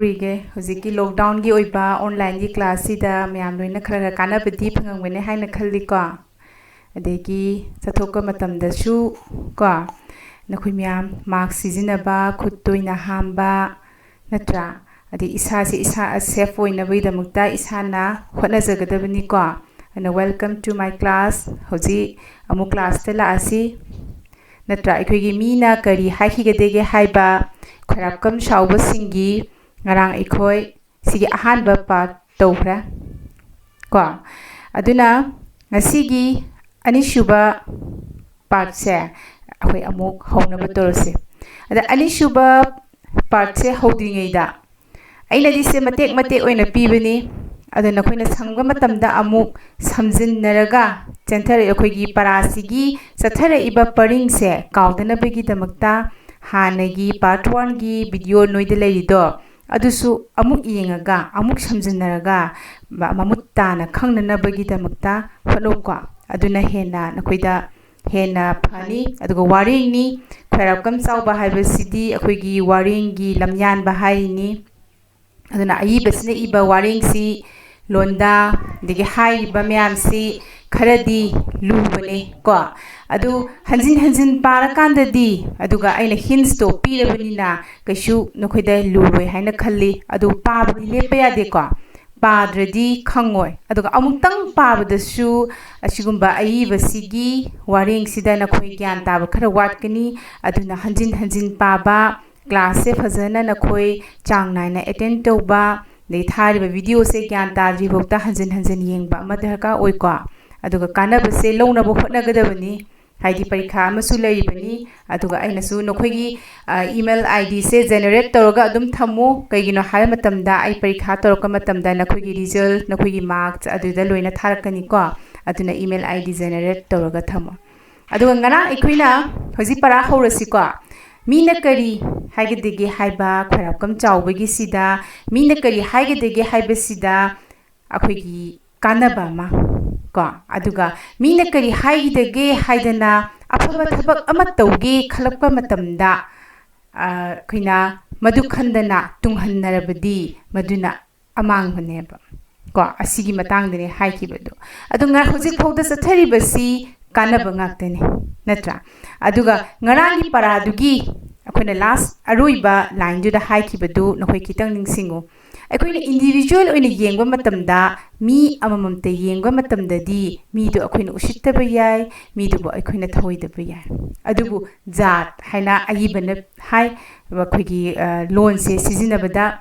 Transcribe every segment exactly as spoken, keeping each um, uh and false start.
ꯀꯨꯏꯒꯦ ꯍꯧꯖꯤꯛꯀꯤ ꯂꯣꯛꯗꯥꯎꯟꯒꯤ ꯑꯣꯏꯕ ꯑꯣꯟꯂꯥꯏꯟꯒꯤ ꯀ꯭ꯂꯥꯁꯁꯤꯗ ꯃꯌꯥꯝ ꯂꯣꯏꯅ ꯈꯔ ꯈꯔ ꯀꯥꯟꯅꯕꯗꯤ ꯐꯪꯉꯝꯒꯅꯤ ꯍꯥꯏꯅ ꯈꯜꯂꯤꯀꯣ꯫ ꯑꯗꯒꯤ ꯆꯠꯊꯣꯛꯄ ꯃꯇꯝꯗꯁꯨ ꯀꯣ, ꯅꯈꯣꯏ ꯃꯌꯥꯝ ꯃꯥꯛꯁ ꯁꯤꯖꯤꯟꯅꯕ, ꯈꯨꯠ ꯇꯣꯏꯅ ꯍꯥꯝꯕ, ꯅꯠꯇ꯭ꯔꯥ? ꯑꯗꯩ ꯏꯁꯥꯁꯦ ꯏꯁꯥ ꯁꯦꯐ ꯑꯣꯏꯅꯕꯒꯤꯗꯃꯛꯇ ꯏꯁꯥꯅ ꯍꯣꯠꯅꯖꯒꯗꯕꯅꯤꯀꯣ꯫ ꯑꯗꯨꯅ welcome to my class꯫ ꯍꯧꯖꯤꯛ ꯑꯃꯨꯛ ꯀ꯭ꯂꯥꯁꯇ ꯂꯥꯛꯑꯁꯤ꯫ ꯅꯠꯇ꯭ꯔꯥ? ꯑꯩꯈꯣꯏꯒꯤ ꯃꯤꯅ ꯀꯔꯤ ꯍꯥꯏꯈꯤꯒꯗꯒꯦ ꯍꯥꯏꯕ ꯈ꯭ꯋꯥꯏꯔꯥꯛꯀꯝ ꯆꯥꯎꯕꯁꯤꯡꯒꯤ ꯉꯔꯥꯡ ꯑꯩꯈꯣꯏ ꯁꯤꯒꯤ ꯑꯍꯥꯟꯕ ꯄꯥꯔꯠ ꯇꯧꯈ꯭ꯔꯦ ꯀꯣ꯫ ꯑꯗꯨꯅ ꯉꯁꯤꯒꯤ ꯑꯅꯤꯁꯨꯕ ꯄꯥꯔꯠꯁꯦ ꯑꯩꯈꯣꯏ ꯑꯃꯨꯛ ꯍꯧꯅꯕ ꯇꯧꯔꯁꯦ꯫ ꯑꯗ ꯑꯅꯤꯁꯨꯕ ꯄꯥꯔꯠꯁꯦ ꯍꯧꯗ꯭ꯔꯤꯉꯩꯗ ꯑꯩꯅꯗꯤ ꯁꯦ ꯃꯇꯦꯛ ꯃꯇꯦꯛ ꯑꯣꯏꯅ ꯄꯤꯕꯅꯤ꯫ ꯑꯗꯣ ꯅꯈꯣꯏꯅ ꯁꯪꯕ ꯃꯇꯝꯗ ꯑꯃꯨꯛ ꯁꯝꯖꯤꯟꯅꯔꯒ ꯆꯦꯟꯊꯔꯛꯏ, ꯑꯩꯈꯣꯏꯒꯤ ꯄꯔꯥꯁꯤꯒꯤ ꯆꯠꯊꯔꯛꯏꯕ ꯄꯔꯤꯡꯁꯦ ꯀꯥꯎꯗꯅꯕꯒꯤꯗꯃꯛꯇ ꯍꯥꯟꯅꯒꯤ ꯄꯥꯔꯠ ꯋꯥꯟꯒꯤ ꯚꯤꯗꯤꯑꯣ ꯅꯣꯏꯗ ꯂꯩꯔꯤꯗꯣ ꯑꯗꯨꯁꯨ ꯑꯃꯨꯛ ꯌꯦꯡꯉꯒ ꯑꯃꯨꯛ ꯁꯝꯖꯤꯟꯅꯔꯒ ꯃ-, ꯃꯃꯨꯠ ꯇꯥꯅ ꯈꯪꯅꯅꯕꯒꯤꯗꯃꯛꯇ ꯍꯣꯠꯅꯧꯀꯣ꯫ ꯑꯗꯨꯅ ꯍꯦꯟꯅ ꯅꯈꯣꯏꯗ ꯍꯦꯟꯅ ꯐꯅꯤ꯫ ꯑꯗꯨꯒ ꯋꯥꯔꯦꯡꯅꯤ, ꯈ꯭ꯋꯥꯏꯔꯥꯛꯀꯝ ꯆꯥꯎꯕ ꯍꯥꯏꯕꯁꯤꯗꯤ ꯑꯩꯈꯣꯏꯒꯤ ꯋꯥꯔꯦꯡꯒꯤ ꯂꯝꯌꯥꯟꯕ ꯍꯥꯏꯔꯤꯅꯤ꯫ ꯑꯗꯨꯅ ꯑꯏꯕꯁꯤꯅ ꯏꯕ ꯋꯥꯔꯦꯡꯁꯤ ꯂꯣꯟꯗꯥ, ꯑꯗꯒꯤ ꯍꯥꯏꯔꯤꯕ ꯃꯌꯥꯝꯁꯤ ꯈꯔꯗꯤ ꯂꯨꯕꯅꯦ ꯀꯣ꯫ ꯑꯗꯨ ꯍꯟꯖꯤꯟ ꯍꯟꯖꯤꯟ ꯄꯥꯔꯀꯥꯟꯗꯗꯤ, ꯑꯗꯨꯒ ꯑꯩꯅ ꯍꯤꯟꯁꯇꯣ ꯄꯤꯔꯕꯅꯤꯅ ꯀꯩꯁꯨ ꯅꯈꯣꯏꯗ ꯂꯨꯔꯣꯏ ꯍꯥꯏꯅ ꯈꯜꯂꯤ꯫ ꯑꯗꯨ ꯄꯥꯕꯗꯤ ꯂꯦꯞꯄ ꯌꯥꯗꯦꯀꯣ, ꯄꯥꯗ꯭ꯔꯗꯤ ꯈꯪꯉꯣꯏ꯫ ꯑꯗꯨꯒ ꯑꯃꯨꯛꯇꯪ ꯄꯥꯕꯗꯁꯨ ꯑꯁꯤꯒꯨꯝꯕ ꯑꯏꯕꯁꯤꯒꯤ ꯋꯥꯔꯦꯡꯁꯤꯗ ꯅꯈꯣꯏ ꯒ꯭ꯌꯥꯟ ꯇꯥꯕ ꯈꯔ ꯋꯥꯠꯀꯅꯤ꯫ ꯑꯗꯨꯅ ꯍꯟꯖꯤꯟ ꯍꯟꯖꯤꯟ ꯄꯥꯕ, ꯀ꯭ꯂꯥꯁꯁꯦ ꯐꯖꯅ ꯅꯈꯣꯏ ꯆꯥꯡ ꯅꯥꯏꯅ ꯑꯦꯇꯦꯟ ꯇꯧꯕ, ꯑꯗꯩ ꯊꯥꯔꯤꯕ ꯚꯤꯗꯤꯑꯣꯁꯦ ꯒ꯭ꯌꯥꯟ ꯇꯥꯗ꯭ꯔꯤ ꯐꯥꯎꯗ ꯍꯟꯖꯤꯟ ꯍꯟꯖꯤꯟ ꯌꯦꯡꯕ ꯑꯃ ꯗꯔꯀꯥꯔ ꯑꯣꯏꯀꯣ꯫ ꯑꯗꯨꯒ ꯀꯥꯟꯅꯕꯁꯦ ꯂꯧꯅꯕ ꯍꯣꯠꯅꯒꯗꯕꯅꯤ, ꯍꯥꯏꯗꯤ ꯄꯔꯤꯈꯥ ꯑꯃꯁꯨ ꯂꯩꯔꯤꯕꯅꯤ꯫ ꯑꯗꯨꯒ ꯑꯩꯅꯁꯨ ꯅꯈꯣꯏꯒꯤ, ꯑ, ꯏꯃꯦꯜ ꯑꯥꯏ ꯗꯤꯁꯦ ꯖꯦꯅꯦꯔꯦꯠ ꯇꯧꯔꯒ ꯑꯗꯨꯝ ꯊꯝꯃꯨ꯫ ꯀꯩꯒꯤꯅꯣ ꯍꯥꯏꯕ ꯃꯇꯝꯗ ꯑꯩ ꯄꯔꯤꯈꯥ ꯇꯧꯔꯛꯄ ꯃꯇꯝꯗ ꯅꯈꯣꯏꯒꯤ ꯔꯤꯖꯜ, ꯅꯈꯣꯏꯒꯤ ꯃꯥꯔꯛꯁ ꯑꯗꯨꯗ ꯂꯣꯏꯅ ꯊꯥꯔꯛꯀꯅꯤꯀꯣ꯫ ꯑꯗꯨꯅ ꯏꯃꯦꯜ ꯑꯥꯏ ꯗꯤ ꯖꯦꯅꯦꯔꯦꯠ ꯇꯧꯔꯒ ꯊꯝꯃꯨ꯫ ꯑꯗꯨꯒ ꯉꯔꯥꯡ ꯑꯩꯈꯣꯏꯅ ꯍꯧꯖꯤꯛ ꯄꯔꯥ ꯍꯧꯔꯁꯤꯀꯣ꯫ ꯃꯤꯅ ꯀꯔꯤ ꯍꯥꯏꯒꯗꯒꯦ ꯍꯥꯏꯕ ꯈ꯭ꯋꯥꯏꯔꯥꯛꯀꯝ ꯆꯥꯎꯕꯒꯤꯁꯤꯗ, ꯃꯤꯅ ꯀꯔꯤ ꯍꯥꯏꯒꯗꯒꯦ ꯍꯥꯏꯕꯁꯤꯗ ꯑꯩꯈꯣꯏꯒꯤ ꯀꯥꯟꯅꯕ ꯑꯃ ꯀꯣ, ꯑꯗꯨꯒ ꯃꯤꯅ ꯀꯔꯤ ꯍꯥꯏꯒꯗꯒꯦ ꯍꯥꯏꯗꯅ ꯑꯐꯕ ꯊꯕꯛ ꯑꯃ ꯇꯧꯒꯦ ꯈꯜꯂꯛꯄ ꯃꯇꯝꯗ ꯑꯩꯈꯣꯏꯅ ꯃꯗꯨ ꯈꯟꯗꯅ ꯇꯨꯡꯍꯟꯅꯔꯕꯗꯤ ꯃꯗꯨꯅ ꯑꯃꯥꯡꯕꯅꯦꯕ꯫ ꯀꯣ, ꯑꯁꯤꯒꯤ ꯃꯇꯥꯡꯗꯅꯦ ꯍꯥꯏꯈꯤꯕꯗꯣ꯫ ꯑꯗꯨ ꯉ-, ꯍꯧꯖꯤꯛ ꯐꯥꯎꯗ ꯆꯠꯊꯔꯤꯕꯁꯤ ꯀꯥꯟꯅꯕ ꯉꯥꯛꯇꯅꯤ, ꯅꯠꯇ꯭ꯔꯥ? ꯑꯗꯨꯒ ꯉꯔꯥꯡꯒꯤ ꯄꯔꯥꯗꯨꯒꯤ ꯑꯩꯈꯣꯏꯅ last, ꯑꯔꯣꯏꯕ lineꯗꯨꯗ ꯍꯥꯏꯈꯤꯕꯗꯨ ꯅꯈꯣꯏ ꯈꯤꯇꯪ ꯅꯤꯡꯁꯤꯡꯉꯨ꯫ ꯑꯩꯈꯣꯏꯅ individual ꯑꯣꯏꯅ ꯌꯦꯡꯕ ꯃꯇꯝꯗ, ꯃꯤ ꯑꯃꯃꯝꯇ ꯌꯦꯡꯕ ꯃꯇꯝꯗꯗꯤ ꯃꯤꯗꯣ ꯑꯩꯈꯣꯏꯅ ꯎꯁꯤꯠꯇꯕ ꯌꯥꯏ, ꯃꯤꯗꯨꯕꯨ ꯑꯩꯈꯣꯏꯅ ꯊꯧꯑꯣꯏꯗꯕ ꯌꯥꯏ꯫ ꯑꯗꯨꯕꯨ ꯖꯥꯠ ꯍꯥꯏꯅ ꯑꯏꯕꯅ ꯍꯥꯏ, ꯑꯩꯈꯣꯏꯒꯤ, ꯑ, ꯂꯣꯟꯁꯦ ꯁꯤꯖꯤꯟꯅꯕꯗ,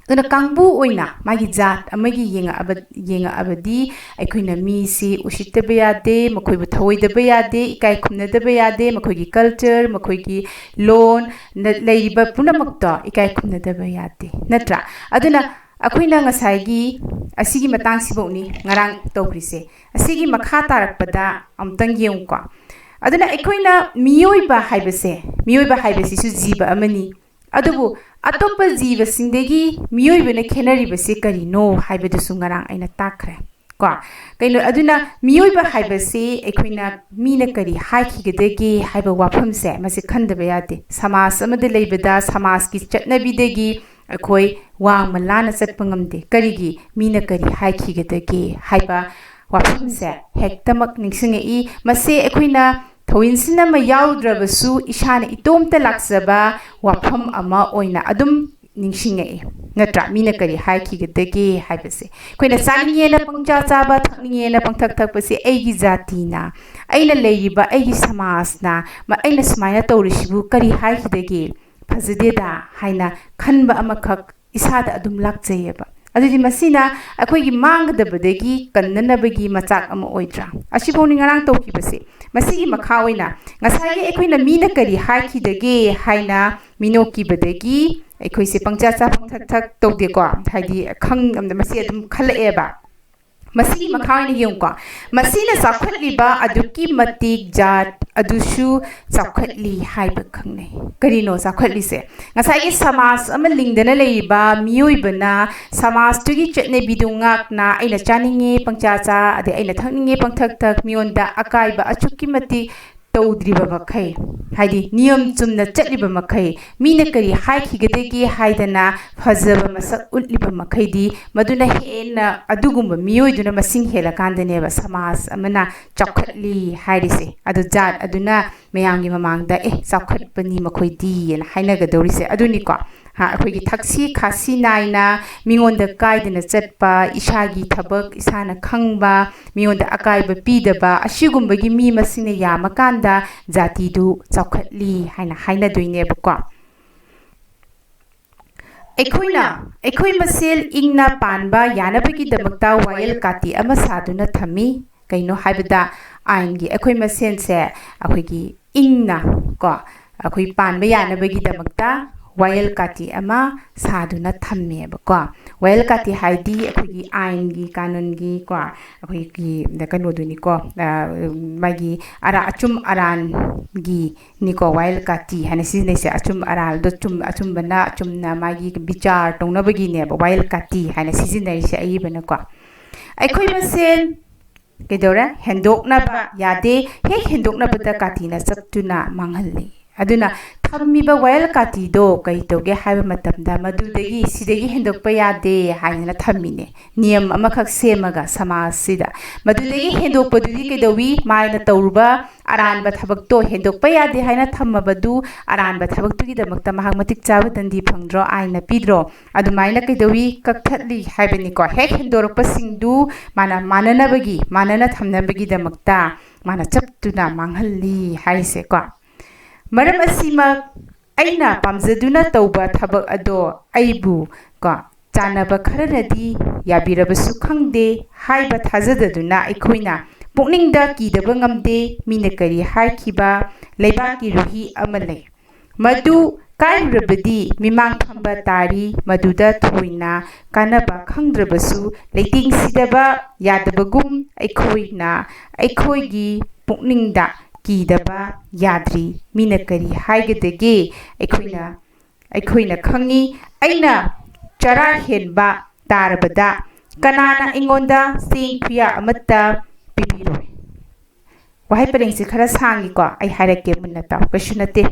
ꯑꯗꯨꯅ ꯀꯥꯡꯕꯨ ꯑꯣꯏꯅ ꯃꯥꯒꯤ ꯖꯥꯠ ꯑꯃꯒꯤ ꯌꯦꯡꯉꯛꯑꯕ-, ꯌꯦꯡꯉꯛꯑꯕꯗꯤ ꯑꯩꯈꯣꯏꯅ ꯃꯤꯁꯤ ꯎꯁꯤꯠꯇꯕ ꯌꯥꯗꯦ, ꯃꯈꯣꯏꯕꯨ ꯊꯧꯑꯣꯏꯗꯕ ꯌꯥꯗꯦ, ꯏꯀꯥꯏ ꯈꯨꯝꯅꯗꯕ ꯌꯥꯗꯦ, ꯃꯈꯣꯏꯒꯤ culture, ꯃꯈꯣꯏꯒꯤ ꯂꯣꯟ, ꯅ-, ꯂꯩꯔꯤꯕ ꯄꯨꯝꯅꯃꯛꯇꯣ ꯏꯀꯥꯏ ꯈꯨꯝꯅꯗꯕ ꯌꯥꯗꯦ, ꯅꯠꯇ꯭ꯔꯥ? ꯑꯗꯨꯅ ꯑꯩꯈꯣꯏꯅ ꯉꯁꯥꯏꯒꯤ ꯑꯁꯤꯒꯤ ꯃꯇꯥꯡꯁꯤꯐꯧꯅꯤ ꯉꯔꯥꯡ ꯇꯧꯈ꯭ꯔꯤꯁꯦ꯫ ꯑꯁꯤꯒꯤ ꯃꯈꯥ ꯇꯥꯔꯛꯄꯗ ꯑꯃꯨꯛꯇꯪ ꯌꯦꯡꯉꯨꯀꯣ꯫ ꯑꯗꯨꯅ ꯑꯩꯈꯣꯏꯅ ꯃꯤꯑꯣꯏꯕ ꯍꯥꯏꯕꯁꯦ, ꯃꯤꯑꯣꯏꯕ ꯍꯥꯏꯕꯁꯤꯁꯨ ꯖꯤꯕ ꯑꯃꯅꯤ꯫ ꯑꯗꯨꯕꯨ ꯑꯇꯣꯞꯄ ꯖꯤꯕꯁꯤꯡꯗꯒꯤ ꯃꯤꯑꯣꯏꯕꯅ ꯈꯦꯠꯅꯔꯤꯕꯁꯤ ꯀꯔꯤꯅꯣ ꯍꯥꯏꯕꯗꯨꯁꯨ ꯉꯔꯥꯡ ꯑꯩꯅ ꯇꯥꯛꯈ꯭ꯔꯦ꯫ ꯀꯣ, ꯀꯩꯅꯣ, ꯑꯗꯨꯅ ꯃꯤꯑꯣꯏꯕ ꯍꯥꯏꯕꯁꯤ ꯑꯩꯈꯣꯏꯅ ꯃꯤꯅ ꯀꯔꯤ ꯍꯥꯏꯈꯤꯒꯗꯒꯦ ꯍꯥꯏꯕ ꯋꯥꯐꯝꯁꯦ, ꯃꯁꯤ ꯈꯟꯗꯕ ꯌꯥꯗꯦ꯫ ꯁꯃꯥꯖ ꯑꯃꯗ ꯂꯩꯕꯗ ꯁꯃꯥꯖꯀꯤ ꯆꯠꯅꯕꯤꯗꯒꯤ ꯑꯩꯈꯣꯏ ꯋꯥꯡꯃ ꯂꯥꯅ ꯆꯠꯄ ꯉꯝꯗꯦ꯫ ꯀꯔꯤꯒꯤ? ꯃꯤꯅ ꯀꯔꯤ ꯍꯥꯏꯈꯤꯒꯗꯒꯦ ꯍꯥꯏꯕ ꯋꯥꯐꯝꯁꯦ ꯍꯦꯛꯇꯃꯛ ꯅꯤꯡꯁꯤꯡꯉꯛꯏ꯫ ꯃꯁꯤ ꯑꯩꯈꯣꯏꯅ ꯊꯧꯏꯟꯁꯤꯟ ꯑꯃ ꯌꯥꯎꯗ꯭ꯔꯕꯁꯨ ꯏꯁꯥꯅ ꯏꯇꯣꯝꯇ ꯂꯥꯛꯆꯕ ꯋꯥꯐꯝ ꯑꯃ ꯑꯣꯏꯅ ꯑꯗꯨꯝ ꯅꯤꯡꯁꯤꯡꯉꯛꯏ, ꯅꯠꯇ꯭ꯔꯥ? ꯃꯤꯅ ꯀꯔꯤ ꯍꯥꯏꯈꯤꯒꯗꯒꯦ ꯍꯥꯏꯕꯁꯦ꯫ ꯑꯩꯈꯣꯏꯅ ꯆꯥꯅꯤꯡꯉꯦꯅ ꯄꯪꯆꯥ ꯆꯥꯕ, ꯊꯛꯅꯤꯡꯉꯦꯅ ꯄꯪꯊꯛ ꯊꯛꯄꯁꯦ ꯑꯩꯒꯤ ꯖꯥꯇꯤꯅ, ꯑꯩꯅ ꯂꯩꯔꯤꯕ ꯑꯩꯒꯤ ꯁꯃꯥꯖꯅ, ꯃ-, ꯑꯩꯅ ꯁꯨꯃꯥꯏꯅ ꯇꯧꯔꯤꯁꯤꯕꯨ ꯀꯔꯤ ꯍꯥꯏꯈꯤꯗꯒꯦ? ꯐꯖꯗꯦꯗ ꯍꯥꯏꯅ ꯈꯟꯕ ꯑꯃꯈꯛ ꯏꯁꯥꯗ ꯑꯗꯨꯝ ꯂꯥꯛꯆꯩꯌꯦꯕ꯫ ꯑꯗꯨꯗꯤ ꯃꯁꯤꯅ ꯑꯩꯈꯣꯏꯒꯤ ꯃꯥꯡꯒꯗꯕꯗꯒꯤ ꯀꯟꯅꯅꯕꯒꯤ ꯃꯆꯥꯛ ꯑꯃ ꯑꯣꯏꯗ꯭ꯔꯥ? ꯑꯁꯤꯐꯧꯅꯤ ꯉꯔꯥꯡ ꯇꯧꯈꯤꯕꯁꯦ꯫ ꯃꯁꯤꯒꯤ ꯃꯈꯥ ꯑꯣꯏꯅ ꯉꯁꯥꯏꯒꯤ ꯑꯩꯈꯣꯏꯅ ꯃꯤꯅ ꯀꯔꯤ ꯍꯥꯏꯈꯤꯗꯒꯦ ꯍꯥꯏꯅ ꯃꯤꯅꯣꯛꯈꯤꯕꯗꯒꯤ ꯑꯩꯈꯣꯏꯁꯦ ꯄꯪꯆꯥ ꯆꯥ ꯄꯪꯊꯛ ꯊꯛ ꯇꯧꯗꯦꯀꯣ, ꯍꯥꯏꯗꯤ ꯈꯪ-, ꯃꯁꯤ ꯑꯗꯨꯝ ꯈꯜꯂꯛꯑꯦꯕ꯫ ꯃꯁꯤꯒꯤ ꯃꯈꯥ ꯑꯣꯏꯅ ꯌꯦꯡꯉꯨꯀꯣ꯫ ꯃꯁꯤꯅ ꯆꯥꯎꯈꯠꯂꯤꯕ ꯑꯗꯨꯛꯀꯤ ꯃꯇꯤꯛ ꯖꯥꯠ ꯑꯗꯨꯁꯨ ꯆꯥꯎꯈꯠꯂꯤ ꯍꯥꯏꯕ ꯈꯪꯅꯩ꯫ ꯀꯔꯤꯅꯣ ꯆꯥꯎꯈꯠꯂꯤꯁꯦ? ꯉꯁꯥꯏꯒꯤ ꯁꯃꯥꯖ ꯑꯃ ꯂꯤꯡꯗꯅ ꯂꯩꯔꯤꯕ ꯃꯤꯑꯣꯏꯕꯅ ꯁꯃꯥꯖꯇꯨꯒꯤ ꯆꯠꯅꯕꯤꯗꯨ ꯉꯥꯛꯅ, ꯑꯩꯅ ꯆꯥꯅꯤꯡꯉꯦ ꯄꯪꯆꯥ ꯆꯥ, ꯑꯗꯩ ꯑꯩꯅ ꯊꯛꯅꯤꯡꯉꯦ ꯄꯪꯊꯛ ꯊꯛ, ꯃꯤꯉꯣꯟꯗ ꯑꯀꯥꯏꯕ ꯑꯁꯨꯛꯀꯤ ꯃꯇꯤꯛ ꯇꯧꯗ꯭ꯔꯤꯕ ꯃꯈꯩ, ꯍꯥꯏꯗꯤ ꯅꯤꯌꯝ ꯆꯨꯝꯅ ꯆꯠꯂꯤꯕ ꯃꯈꯩ, ꯃꯤꯅ ꯀꯔꯤ ꯍꯥꯏꯈꯤꯒꯗꯒꯦ ꯍꯥꯏꯗꯅ ꯐꯖꯕ ꯃꯁꯛ ꯎꯠꯂꯤꯕ ꯃꯈꯩꯗꯤ, ꯃꯗꯨꯅ ꯍꯦꯟꯅ ꯑꯗꯨꯒꯨꯝꯕ ꯃꯤꯑꯣꯏꯗꯨꯅ ꯃꯁꯤꯡ ꯍꯦꯜꯂꯀꯥꯟꯗꯅꯦꯕ ꯁꯃꯥꯖ ꯑꯃꯅ ꯆꯥꯎꯈꯠꯂꯤ ꯍꯥꯏꯔꯤꯁꯦ꯫ ꯑꯗꯨ ꯖꯥꯠ ꯑꯗꯨꯅ ꯃꯌꯥꯝꯒꯤ ꯃꯃꯥꯡꯗ "ꯑꯦ, ꯆꯥꯎꯈꯠꯄꯅꯤ ꯃꯈꯣꯏꯗꯤ" ꯍꯥꯏꯅ ꯍꯥꯏꯅꯒꯗꯧꯔꯤꯁꯦ ꯑꯗꯨꯅꯤꯀꯣ꯫ ꯍꯥ, ꯑꯩꯈꯣꯏꯒꯤ ꯊꯛꯁꯤ ꯈꯥꯁꯤ ꯅꯥꯏꯅ, ꯃꯤꯉꯣꯟꯗ ꯀꯥꯏꯗꯅ ꯆꯠꯄ, ꯏꯁꯥꯒꯤ ꯊꯕꯛ ꯏꯁꯥꯅ ꯈꯪꯕ, ꯃꯤꯉꯣꯟꯗ ꯑꯀꯥꯏꯕ ꯄꯤꯗꯕ, ꯑꯁꯤꯒꯨꯝꯕꯒꯤ ꯃꯤ ꯃꯁꯤꯡꯅ ꯌꯥꯝꯃꯀꯥꯟꯗ ꯖꯥꯇꯤꯗꯨ ꯆꯥꯎꯈꯠꯂꯤ ꯍꯥꯏꯅ ꯍꯥꯏꯅꯗꯣꯏꯅꯦꯕꯀꯣ꯫ ꯑꯩꯈꯣꯏꯅ ꯑꯩꯈꯣꯏ ꯃꯁꯦꯜ ꯏꯪꯅ ꯄꯥꯟꯕ ꯌꯥꯅꯕꯒꯤꯗꯃꯛꯇ ꯋꯥꯌꯦꯜ ꯀꯥꯇꯤ ꯑꯃ ꯁꯥꯗꯨꯅ ꯊꯝꯃꯤ꯫ ꯀꯩꯅꯣ ꯍꯥꯏꯕꯗ, ꯑꯥꯏꯟꯒꯤ ꯑꯩꯈꯣꯏ ꯃꯁꯦꯟꯁꯦ ꯑꯩꯈꯣꯏꯒꯤ ꯏꯪꯅ ꯀꯣ, ꯑꯩꯈꯣꯏ ꯄꯥꯟꯕ ꯌꯥꯅꯕꯒꯤꯗꯃꯛꯇ ꯋꯥꯌꯦꯜ ꯀꯥꯇꯤ ꯑꯃ ꯁꯥꯗꯨꯅ ꯊꯝꯃꯦꯕꯀꯣ꯫ ꯋꯥꯌꯦꯜ ꯀꯥꯇꯤ ꯍꯥꯏꯗꯤ ꯑꯩꯈꯣꯏꯒꯤ ꯑꯥꯏꯟꯒꯤ, ꯀꯥꯅꯨꯟꯒꯤ ꯀꯣ, ꯑꯩꯈꯣꯏꯒꯤ ꯀꯩꯅꯣꯗꯨꯅꯤꯀꯣ, ꯑ, ꯃꯥꯒꯤ ꯑꯔꯥ-, ꯑꯆꯨꯝ ꯑꯔꯥꯟꯒꯤ ꯅꯤꯀꯣ, ꯋꯥꯌꯦꯜ ꯀꯥꯇꯤ ꯍꯥꯏꯅ ꯁꯤꯖꯤꯟꯅꯩꯁꯦ꯫ ꯑꯆꯨꯝ ꯑꯔꯥꯜꯗꯣ ꯆꯨꯝ-, ꯑꯆꯨꯝꯕꯅ ꯑꯆꯨꯝꯅ ꯃꯥꯒꯤ ꯕꯤꯆꯥꯔ ꯇꯧꯅꯕꯒꯤꯅꯦꯕ ꯋꯥꯌꯦꯜ ꯀꯥꯇꯤ ꯍꯥꯏꯅ ꯁꯤꯖꯤꯟꯅꯔꯤꯁꯦ ꯑꯏꯕꯅꯀꯣ꯫ ꯑꯩꯈꯣꯏ ꯃꯁꯦꯟ ꯀꯩꯗꯧꯔꯦ? ꯍꯦꯟꯗꯣꯛꯅꯕ ꯌꯥꯗꯦ꯫ ꯍꯦꯛ ꯍꯦꯟꯗꯣꯛꯅꯕꯗ ꯀꯥꯇꯤꯅ ꯆꯞꯇꯨꯅ ꯃꯥꯡꯍꯜꯂꯤ꯫ ꯑꯗꯨꯅ ꯊꯝꯃꯤꯕ ꯋꯥꯌꯦꯜ ꯀꯥꯇꯤꯗꯣ ꯀꯩ ꯇꯧꯒꯦ ꯍꯥꯏꯕ ꯃꯇꯝꯗ, ꯃꯗꯨꯗꯒꯤ, ꯁꯤꯗꯒꯤ ꯍꯦꯟꯗꯣꯛꯄ ꯌꯥꯗꯦ ꯍꯥꯏꯗꯅ ꯊꯝꯃꯤꯅꯦ, ꯅꯤꯌꯝ ꯑꯃꯈꯛ ꯁꯦꯝꯃꯒ ꯁꯃꯥꯖꯁꯤꯗ꯫ ꯃꯗꯨꯗꯒꯤ ꯍꯦꯟꯗꯣꯛꯄꯗꯨꯗꯤ ꯀꯩꯗꯧꯏ? ꯃꯥꯅ ꯇꯧꯔꯨꯕ ꯑꯔꯥꯟꯕ ꯊꯕꯛꯇꯣ ꯍꯦꯟꯗꯣꯛꯄ ꯌꯥꯗꯦ ꯍꯥꯏꯅ ꯊꯝꯃꯕꯗꯨ, ꯑꯔꯥꯟꯕ ꯊꯕꯛꯇꯨꯒꯤꯗꯃꯛꯇ ꯃꯍꯥꯛ ꯃꯇꯤꯛ ꯆꯥꯕ ꯗꯟꯗꯤ ꯐꯪꯗ꯭ꯔꯣ? ꯑꯥꯏꯟꯅ ꯄꯤꯗ꯭ꯔꯣ? ꯑꯗꯨꯃꯥꯏꯅ ꯀꯩꯗꯧꯏ? ꯀꯛꯊꯠꯂꯤ ꯍꯥꯏꯕꯅꯤꯀꯣ꯫ ꯍꯦꯛ ꯍꯦꯟꯗꯣꯔꯛꯄꯁꯤꯡꯗꯨ ꯃꯥꯅ ꯃꯥꯟꯅꯅꯕꯒꯤ, ꯃꯥꯟꯅꯅ ꯊꯝꯅꯕꯒꯤꯗꯃꯛꯇ ꯃꯥꯅ ꯆꯞꯇꯨꯅ ꯃꯥꯡꯍꯜꯂꯤ ꯍꯥꯏꯔꯤꯁꯦꯀꯣ꯫ ꯃꯔꯝ ꯑꯁꯤꯃꯛ, ꯑꯩꯅ ꯄꯥꯝꯖꯗꯨꯅ ꯇꯧꯕ ꯊꯕꯛ ꯑꯗꯣ ꯑꯩꯕꯨ ꯀꯣ, ꯆꯥꯟꯅꯕ ꯈꯔꯅꯗꯤ ꯌꯥꯕꯤꯔꯕꯁꯨ ꯈꯪꯗꯦ ꯍꯥꯏꯕ ꯊꯥꯖꯗꯗꯨꯅ ꯑꯩꯈꯣꯏꯅ ꯄꯨꯛꯅꯤꯡꯗ ꯀꯤꯗꯕ ꯉꯝꯗꯦ꯫ ꯃꯤꯅ ꯀꯔꯤ ꯍꯥꯏꯈꯤꯕ? ꯂꯩꯕꯥꯛꯀꯤ ꯔꯨꯍꯤ ꯑꯃ ꯂꯩ꯫ ꯃꯗꯨ ꯀꯥꯏꯔꯨꯔꯕꯗꯤ ꯃꯤꯃꯥꯡ ꯐꯝꯕ ꯇꯥꯔꯤ꯫ ꯃꯗꯨꯗ ꯊꯣꯏꯅ ꯀꯥꯟꯅꯕ ꯈꯪꯗ꯭ꯔꯕꯁꯨ, ꯂꯩꯇꯦꯡꯁꯤꯗꯕ ꯌꯥꯗꯕꯒꯨꯝ ꯑꯩꯈꯣꯏꯅ ꯑꯩꯈꯣꯏꯒꯤ ꯄꯨꯛꯅꯤꯡꯗ ꯀꯤꯗꯕ ꯌꯥꯗ꯭ꯔꯤ꯫ ꯃꯤꯅ ꯀꯔꯤ ꯍꯥꯏꯒꯗꯒꯦ? ꯑꯩꯈꯣꯏꯅ, ꯑꯩꯈꯣꯏꯅ ꯈꯪꯉꯤ꯫ ꯑꯩꯅ ꯆꯔꯥ ꯍꯦꯟꯕ ꯇꯥꯔꯕꯗ ꯀꯅꯥꯅ ꯑꯩꯉꯣꯟꯗ ꯆꯦꯡ ꯈꯨꯌꯥ ꯑꯃꯠꯇ ꯄꯤꯕꯤꯔꯣꯏ? ꯋꯥꯍꯩ ꯄꯔꯦꯡꯁꯦ ꯈꯔ ꯁꯥꯡꯉꯤꯀꯣ, ꯑꯩ ꯍꯥꯏꯔꯛꯀꯦ ꯃꯨꯟꯅ ꯇꯥꯎ, ꯀꯩꯁꯨ ꯅꯠꯇꯦ꯫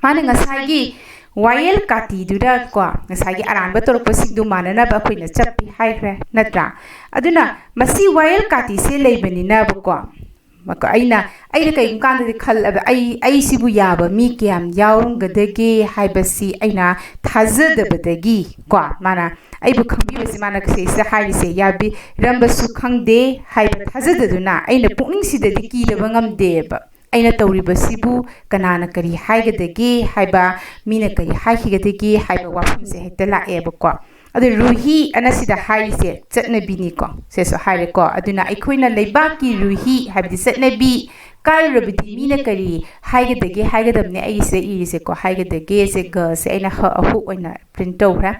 ꯃꯥꯅ ꯉꯁꯥꯏꯒꯤ ꯋꯥꯌꯦꯜ ꯀꯥꯇꯤꯗꯨꯗ ꯀꯣ, ꯉꯁꯥꯏꯒꯤ ꯑꯔꯥꯟꯕ ꯇꯧꯔꯛꯄꯁꯤꯡꯗꯨ ꯃꯥꯟꯅꯅꯕ ꯑꯩꯈꯣꯏꯅ ꯆꯞꯄꯤ ꯍꯥꯏꯈ꯭ꯔꯦ ꯅꯠꯇ꯭ꯔꯥ? ꯑꯗꯨꯅ ꯃꯁꯤ ꯋꯥꯌꯦꯜ ꯀꯥꯇꯤꯁꯦ ꯂꯩꯕꯅꯤꯅꯕꯀꯣ, ꯃꯀ-, ꯑꯩꯅ, ꯑꯩꯅ ꯀꯩꯒꯨꯝꯕ ꯀꯥꯟꯗꯗꯤ ꯈꯜꯂꯕ, "ꯑꯩ, ꯑꯩꯁꯤꯕꯨ ꯌꯥꯕ ꯃꯤ ꯀꯌꯥꯝ ꯌꯥꯎꯔꯝꯒꯗꯒꯦ?" ꯍꯥꯏꯕꯁꯤ ꯑꯩꯅ ꯊꯥꯖꯗꯕꯗꯒꯤ ꯀꯣ, ꯃꯥꯅ ꯑꯩꯕꯨ ꯈꯪꯕꯤꯕꯁꯤ, ꯃꯥꯅ ꯁꯤꯁꯤꯗ ꯍꯥꯏꯔꯤꯁꯦ, "ꯌꯥꯕꯤꯔꯝꯕꯁꯨ ꯈꯪꯗꯦ" ꯍꯥꯏꯕ ꯊꯥꯖꯗꯗꯨꯅ ꯑꯩꯅ ꯄꯨꯛꯅꯤꯡꯁꯤꯗꯗꯤ ꯀꯤꯗꯕ ꯉꯝꯗꯦꯕ꯫ ꯑꯩꯅ ꯇꯧꯔꯤꯕꯁꯤꯕꯨ ꯀꯅꯥꯅ ꯀꯔꯤ ꯍꯥꯏꯒꯗꯒꯦ ꯍꯥꯏꯕ, ꯃꯤꯅ ꯀꯔꯤ ꯍꯥꯏꯈꯤꯒꯗꯒꯦ ꯍꯥꯏꯕ ꯋꯥꯐꯝꯁꯦ ꯍꯦꯛꯇ ꯂꯥꯛꯑꯦꯕꯀꯣ꯫ ꯑꯗꯨ ꯔꯨꯍꯤ ꯑꯅ ꯁꯤꯗ ꯍꯥꯏꯔꯤꯁꯦ ꯆꯠꯅꯕꯤꯅꯤꯀꯣ, ꯁꯤꯁꯨ ꯍꯥꯏꯔꯦꯀꯣ꯫ ꯑꯗꯨꯅ ꯑꯩꯈꯣꯏꯅ ꯂꯩꯕꯥꯛꯀꯤ ꯔꯨꯍꯤ ꯍꯥꯏꯕꯗꯤ ꯆꯠꯅꯕꯤ ꯀꯥꯏꯔꯨꯔꯕꯗꯤ ꯃꯤꯅ ꯀꯔꯤ ꯍꯥꯏꯒꯗꯒꯦ ꯍꯥꯏꯒꯗꯕꯅꯦ, ꯑꯩꯒꯤ ꯁꯤꯗ ꯏꯔꯤꯁꯦꯀꯣ, ꯍꯥꯏꯒꯗꯒꯦꯁꯦ ꯒꯁꯦ ꯑꯩꯅ ꯍ ꯑꯍꯨꯛ ꯑꯣꯏꯅ ꯄ꯭ꯔꯤꯟ ꯇꯧꯈ꯭ꯔꯦ꯫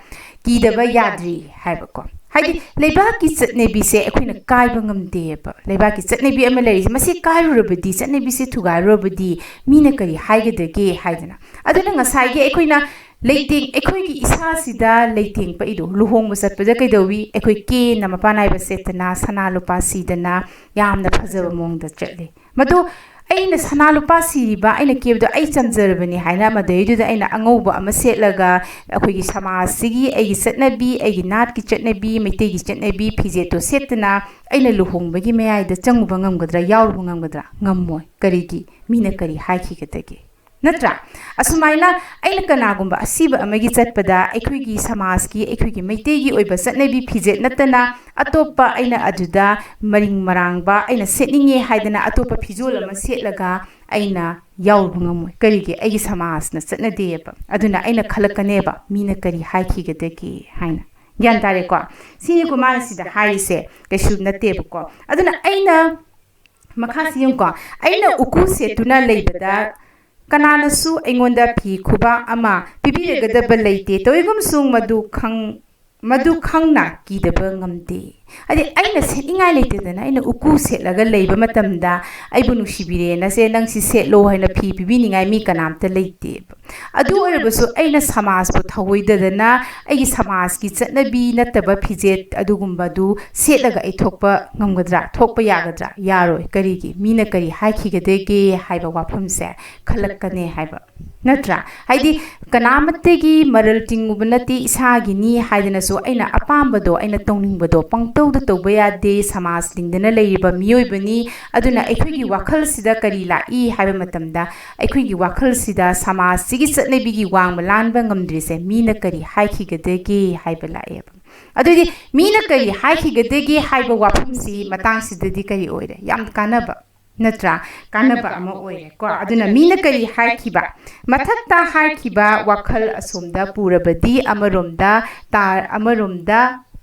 ꯀꯤꯗꯕ ꯌꯥꯗ꯭ꯔꯤ ꯍꯥꯏꯕꯀꯣ꯫ ꯍꯥꯏꯗꯤ ꯂꯩꯕꯥꯛꯀꯤ ꯆꯠꯅꯕꯤꯁꯦ ꯑꯩꯈꯣꯏꯅ ꯀꯥꯏꯕ ꯉꯝꯗꯦꯕ꯫ ꯂꯩꯕꯥꯛꯀꯤ ꯆꯠꯅꯕꯤ ꯑꯃ ꯂꯩꯔꯤꯁꯦ, ꯃꯁꯤ ꯀꯥꯏꯔꯨꯔꯕꯗꯤ, ꯆꯠꯅꯕꯤꯁꯦ ꯊꯨꯒꯥꯏꯔꯨꯔꯕꯗꯤ ꯃꯤꯅ ꯀꯔꯤ ꯍꯥꯏꯒꯗꯒꯦ ꯍꯥꯏꯗꯅ꯫ ꯑꯗꯨꯅ ꯉꯁꯥꯏꯒꯤ ꯑꯩꯈꯣꯏꯅ ꯂꯩꯇꯦꯡ-, ꯑꯩꯈꯣꯏꯒꯤ ꯏꯁꯥꯁꯤꯗ ꯂꯩꯇꯦꯡ ꯄꯛꯏꯗꯣ, ꯂꯨꯍꯣꯡꯕ ꯆꯠꯄꯗ ꯀꯩꯗꯧꯋꯤ? ꯑꯩꯈꯣꯏ ꯀꯦꯅ ꯃꯄꯥꯟ ꯅꯥꯏꯕ ꯁꯦꯠꯇꯅ, ꯁꯅꯥ ꯂꯨꯄꯥ ꯁꯤꯗꯅ, ꯌꯥꯝꯅ ꯐꯖꯕ ꯃꯑꯣꯡꯗ ꯆꯠꯂꯤ꯫ ꯃꯗꯨ ꯑꯩꯅ ꯁꯅꯥ ꯂꯨꯄꯥ ꯁꯤꯔꯤꯕ, ꯑꯩꯅ ꯀꯦꯕꯗꯣ ꯑꯩ ꯆꯝꯖꯔꯕꯅꯤ ꯍꯥꯏꯅ ꯃꯗꯩꯗꯨꯗ ꯑꯩꯅ ꯑꯉꯧꯕ ꯑꯃ ꯁꯦꯠꯂꯒ ꯑꯩꯈꯣꯏꯒꯤ ꯁꯃꯥꯖꯁꯤꯒꯤ, ꯑꯩꯒꯤ ꯆꯠꯅꯕꯤ, ꯑꯩꯒꯤ ꯅꯥꯠꯀꯤ ꯆꯠꯅꯕꯤ, ꯃꯩꯇꯩꯒꯤ ꯆꯠꯅꯕꯤ ꯐꯤꯖꯦꯠꯇꯣ ꯁꯦꯠꯇꯅ ꯑꯩꯅ ꯂꯨꯍꯣꯡꯕꯒꯤ ꯃꯌꯥꯏꯗ ꯆꯪꯉꯨꯕ ꯉꯝꯒꯗ꯭ꯔꯥ, ꯌꯥꯎꯔꯨꯕ ꯉꯝꯒꯗ꯭ꯔꯥ? ꯉꯝꯃꯣꯏ꯫ ꯀꯔꯤꯒꯤ? ꯃꯤꯅ ꯀꯔꯤ ꯍꯥꯏꯈꯤꯒꯗꯒꯦ? ꯅꯠꯇ꯭ꯔꯥ? ꯑꯁꯨꯃꯥꯏꯅ ꯑꯩꯅ ꯀꯅꯥꯒꯨꯝꯕ ꯑꯁꯤꯕ ꯑꯃꯒꯤ ꯆꯠꯄꯗ ꯑꯩꯈꯣꯏꯒꯤ ꯁꯃꯥꯖꯀꯤ, ꯑꯩꯈꯣꯏꯒꯤ ꯃꯩꯇꯩꯒꯤ ꯑꯣꯏꯕ ꯆꯠꯅꯕꯤ ꯐꯤꯖꯦꯠ ꯅꯠꯇꯅ ꯑꯇꯣꯞꯄ ꯑꯩꯅ ꯑꯗꯨꯗ ꯃꯔꯤꯡ ꯃꯔꯥꯡꯕ ꯑꯩꯅ ꯁꯦꯠꯅꯤꯡꯉꯦ ꯍꯥꯏꯗꯅ ꯑꯇꯣꯞꯄ ꯐꯤꯖꯣꯜ ꯑꯃ ꯁꯦꯠꯂꯒ ꯑꯩꯅ ꯌꯥꯎꯔꯨꯕ ꯉꯝꯃꯣꯏ꯫ ꯀꯔꯤꯒꯤ? ꯑꯩꯒꯤ ꯁꯃꯥꯖꯅ ꯆꯠꯅꯗꯦꯕ꯫ ꯑꯗꯨꯅ ꯑꯩꯅ ꯈꯜꯂꯛꯀꯅꯦꯕ, "ꯃꯤꯅ ꯀꯔꯤ ꯍꯥꯏꯈꯤꯒꯗꯒꯦ?" ꯍꯥꯏꯅ꯫ ꯒ꯭ꯌꯥꯟ ꯇꯥꯔꯦꯀꯣ? ꯁꯤꯅꯤꯀꯣ ꯃꯥꯅ ꯁꯤꯗ ꯍꯥꯏꯔꯤꯁꯦ, ꯀꯩꯁꯨ ꯅꯠꯇꯦꯕꯀꯣ꯫ ꯑꯗꯨꯅ ꯑꯩꯅ ꯃꯈꯥꯁꯤ ꯌꯦꯡꯉꯨꯀꯣ꯫ "ꯑꯩꯅ ꯎꯀꯨ ꯁꯦꯠꯇꯨꯅ ꯂꯩꯕꯗ ꯀꯅꯥꯅꯁꯨ ꯑꯩꯉꯣꯟꯗ ꯐꯤ ꯈꯨꯕꯥꯛ ꯑꯃ ꯄꯤꯕꯤꯔꯒꯗꯕ ꯂꯩꯇꯦ꯫ ꯇꯧꯏꯒꯨꯝꯁꯨꯡ ꯃꯗꯨ ꯈꯪ-, ꯃꯗꯨ ꯈꯪꯅ ꯀꯤꯗꯕ ꯉꯝꯗꯦ꯫ ꯍꯥꯏꯗꯤ ꯑꯩꯅ ꯁꯦꯠꯅꯤꯡꯉꯥꯏ ꯂꯩꯇꯗꯅ ꯑꯩꯅ ꯎꯀꯨ ꯁꯦꯠꯂꯒ ꯂꯩꯕ ꯃꯇꯝꯗ ꯑꯩꯕꯨ ꯅꯨꯡꯁꯤꯕꯤꯔꯦꯅ "ꯁꯦ ꯅꯪ ꯁꯤ ꯁꯦꯠꯂꯣ" ꯍꯥꯏꯅ ꯐꯤ ꯄꯤꯕꯤꯅꯤꯡꯉꯥꯏ ꯃꯤ ꯀꯅꯥꯝꯇ ꯂꯩꯇꯦꯕ꯫ ꯑꯗꯨ ꯑꯣꯏꯔꯕꯁꯨ ꯑꯩꯅ ꯁꯃꯥꯖꯄꯨ ꯊꯧꯑꯣꯏꯗꯗꯅ ꯑꯩꯒꯤ ꯁꯃꯥꯖꯀꯤ ꯆꯠꯅꯕꯤ ꯅꯠꯇꯕ ꯐꯤꯖꯦꯠ ꯑꯗꯨꯒꯨꯝꯕꯗꯨ ꯁꯦꯠꯂꯒ ꯑꯩ ꯊꯣꯛꯄ ꯉꯝꯒꯗ꯭ꯔꯥ, ꯊꯣꯛꯄ ꯌꯥꯒꯗ꯭ꯔꯥ? ꯌꯥꯔꯣꯏ꯫ ꯀꯔꯤꯒꯤ? ꯃꯤꯅ ꯀꯔꯤ ꯍꯥꯏꯈꯤꯒꯗꯒꯦ ꯍꯥꯏꯕ ꯋꯥꯐꯝꯁꯦ ꯈꯜꯂꯛꯀꯅꯤ ꯍꯥꯏꯕ, ꯅꯠꯇ꯭ꯔꯥ? ꯍꯥꯏꯗꯤ ꯀꯅꯥꯃꯠꯇꯒꯤ ꯃꯔꯜ ꯇꯤꯡꯉꯨꯕ ꯅꯠꯇꯦ, ꯏꯁꯥꯒꯤꯅꯤ ꯍꯥꯏꯗꯅꯁꯨ ꯑꯩꯅ ꯑꯄꯥꯝꯕꯗꯣ, ꯑꯩꯅ ꯇꯧꯅꯤꯡꯕꯗꯣ ꯄꯪꯇꯧꯗ ꯇꯧꯕ ꯌꯥꯗꯦ꯫ ꯁꯃꯥꯖ ꯂꯤꯡꯗꯅ ꯂꯩꯔꯤꯕ ꯃꯤꯑꯣꯏꯕꯅꯤ꯫ ꯑꯗꯨꯅ ꯑꯩꯈꯣꯏꯒꯤ ꯋꯥꯈꯜꯁꯤꯗ ꯀꯔꯤ ꯂꯥꯛꯏ ꯍꯥꯏꯕ ꯃꯇꯝꯗ, ꯑꯩꯈꯣꯏꯒꯤ ꯋꯥꯈꯜꯁꯤꯗ ꯁꯃꯥꯖꯁꯤꯒꯤ ꯆꯠꯅꯕꯤꯒꯤ ꯋꯥꯡꯃ ꯂꯥꯟꯕ ꯉꯝꯗ꯭ꯔꯤꯁꯦ ꯃꯤꯅ ꯀꯔꯤ ꯍꯥꯏꯈꯤꯒꯗꯒꯦ ꯍꯥꯏꯕ ꯂꯥꯛꯑꯦꯕ꯫ ꯑꯗꯨꯗꯤ ꯃꯤꯅ ꯀꯔꯤ ꯍꯥꯏꯈꯤꯒꯗꯒꯦ ꯍꯥꯏꯕ ꯋꯥꯐꯝꯁꯤ ꯃꯇꯥꯡꯁꯤꯗꯗꯤ ꯀꯔꯤ ꯑꯣꯏꯔꯦ? ꯌꯥꯝ ꯀꯥꯟꯅꯕ, ꯅꯠꯇ꯭ꯔꯥ? ꯀꯥꯟꯅꯕ ꯑꯃ ꯑꯣꯏꯔꯦꯀꯣ꯫ ꯑꯗꯨꯅ ꯃꯤꯅ ꯀꯔꯤ ꯍꯥꯏꯈꯤꯕ, ꯃꯊꯛꯇ ꯍꯥꯏꯈꯤꯕ ꯋꯥꯈꯜ ꯑꯁꯣꯝꯗ ꯄꯨꯔꯕꯗꯤ ꯑꯃꯔꯣꯝꯗ ꯇꯥ-, ꯑꯃꯔꯣꯝꯗ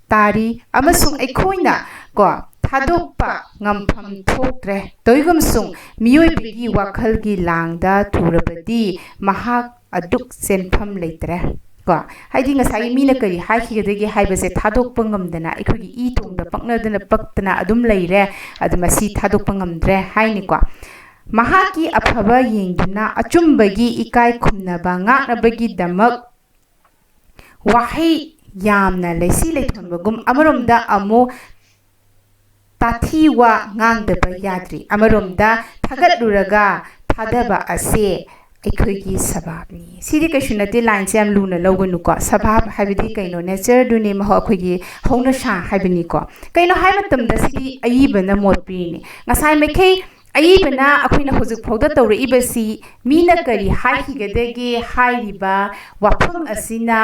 ꯇꯥꯔꯤ ꯑꯃꯁꯨꯡ ꯑꯩꯈꯣꯏꯅ ꯀꯣ ꯊꯥꯗꯣꯛꯄ ꯉꯝꯐꯝ ꯊꯣꯛꯇ꯭ꯔꯦ꯫ ꯇꯧꯏꯒꯨꯝꯁꯨꯡ ꯃꯤꯑꯣꯏꯕꯒꯤ ꯋꯥꯈꯜꯒꯤ ꯂꯥꯡꯗ ꯊꯨꯔꯕꯗꯤ ꯃꯍꯥꯛ ꯑꯗꯨꯛ ꯆꯦꯟꯐꯝ ꯂꯩꯇ꯭ꯔꯦ꯫ ꯀꯣ, ꯍꯥꯏꯗꯤ ꯉꯁꯥꯏꯒꯤ ꯃꯤꯅ ꯀꯔꯤ ꯍꯥꯏꯈꯤꯒꯗꯒꯦ ꯍꯥꯏꯕꯁꯦ ꯊꯥꯗꯣꯛꯄ ꯉꯝꯗꯅ ꯑꯩꯈꯣꯏꯒꯤ ꯏ ꯊꯣꯡꯗ ꯄꯛꯅꯗꯅ ꯄꯛꯇꯅ ꯑꯗꯨꯝ ꯂꯩꯔꯦ꯫ ꯑꯗꯨ ꯃꯁꯤ ꯊꯥꯗꯣꯛꯄ ꯉꯝꯗ꯭ꯔꯦ ꯍꯥꯏꯅꯤꯀꯣ꯫ ꯃꯍꯥꯛꯀꯤ ꯑꯐꯕ ꯌꯦꯡꯗꯨꯅ ꯑꯆꯨꯝꯕꯒꯤ ꯏꯀꯥꯏ ꯈꯨꯝꯅꯕ ꯉꯥꯛꯅꯕꯒꯤꯗꯃꯛ ꯋꯥꯍꯩ ꯌꯥꯝꯅ ꯂꯩꯁꯤ ꯂꯩꯊꯣꯟꯕꯒꯨꯝ, ꯑꯃꯔꯣꯝꯗ ꯑꯃꯨꯛ ꯇꯥꯊꯤ ꯋꯥ ꯉꯥꯡꯗꯕ ꯌꯥꯗ꯭ꯔꯤ꯫ ꯑꯃꯔꯣꯝꯗ ꯊꯥꯒꯠꯂꯨꯔꯒ ꯊꯥꯗꯕ ꯑꯁꯦ ꯑꯩꯈꯣꯏꯒꯤ ꯁꯕꯥꯕꯅꯤ꯫ ꯁꯤꯗꯤ ꯀꯩꯁꯨ ꯅꯠꯇꯦ, ꯂꯥꯏꯟꯁꯦ ꯌꯥꯝ ꯂꯨꯅ ꯂꯧꯒꯅꯨꯀꯣ꯫ ꯁꯕꯥꯕ ꯍꯥꯏꯕꯗꯤ ꯀꯩꯅꯣ? ꯅꯦꯆꯔꯗꯨꯅꯤ, ꯃꯍꯧ-, ꯑꯩꯈꯣꯏꯒꯤ ꯍꯧꯅꯁꯥ ꯍꯥꯏꯕꯅꯤꯀꯣ꯫ ꯀꯩꯅꯣ ꯍꯥꯏ ꯃꯇꯝꯗ ꯁꯤꯗꯤ ꯑꯏꯕꯅ ꯃꯣꯠ ꯄꯤꯔꯤꯅꯤ꯫ ꯉꯁꯥꯏ ꯃꯈꯩ ꯑꯏꯕꯅ ꯑꯩꯈꯣꯏꯅ ꯍꯧꯖꯤꯛ ꯐꯥꯎꯗ ꯇꯧꯔꯛꯏꯕꯁꯤ ꯃꯤꯅ ꯀꯔꯤ ꯍꯥꯏꯈꯤꯒꯗꯒꯦ ꯍꯥꯏꯔꯤꯕ ꯋꯥꯐꯝ ꯑꯁꯤꯅ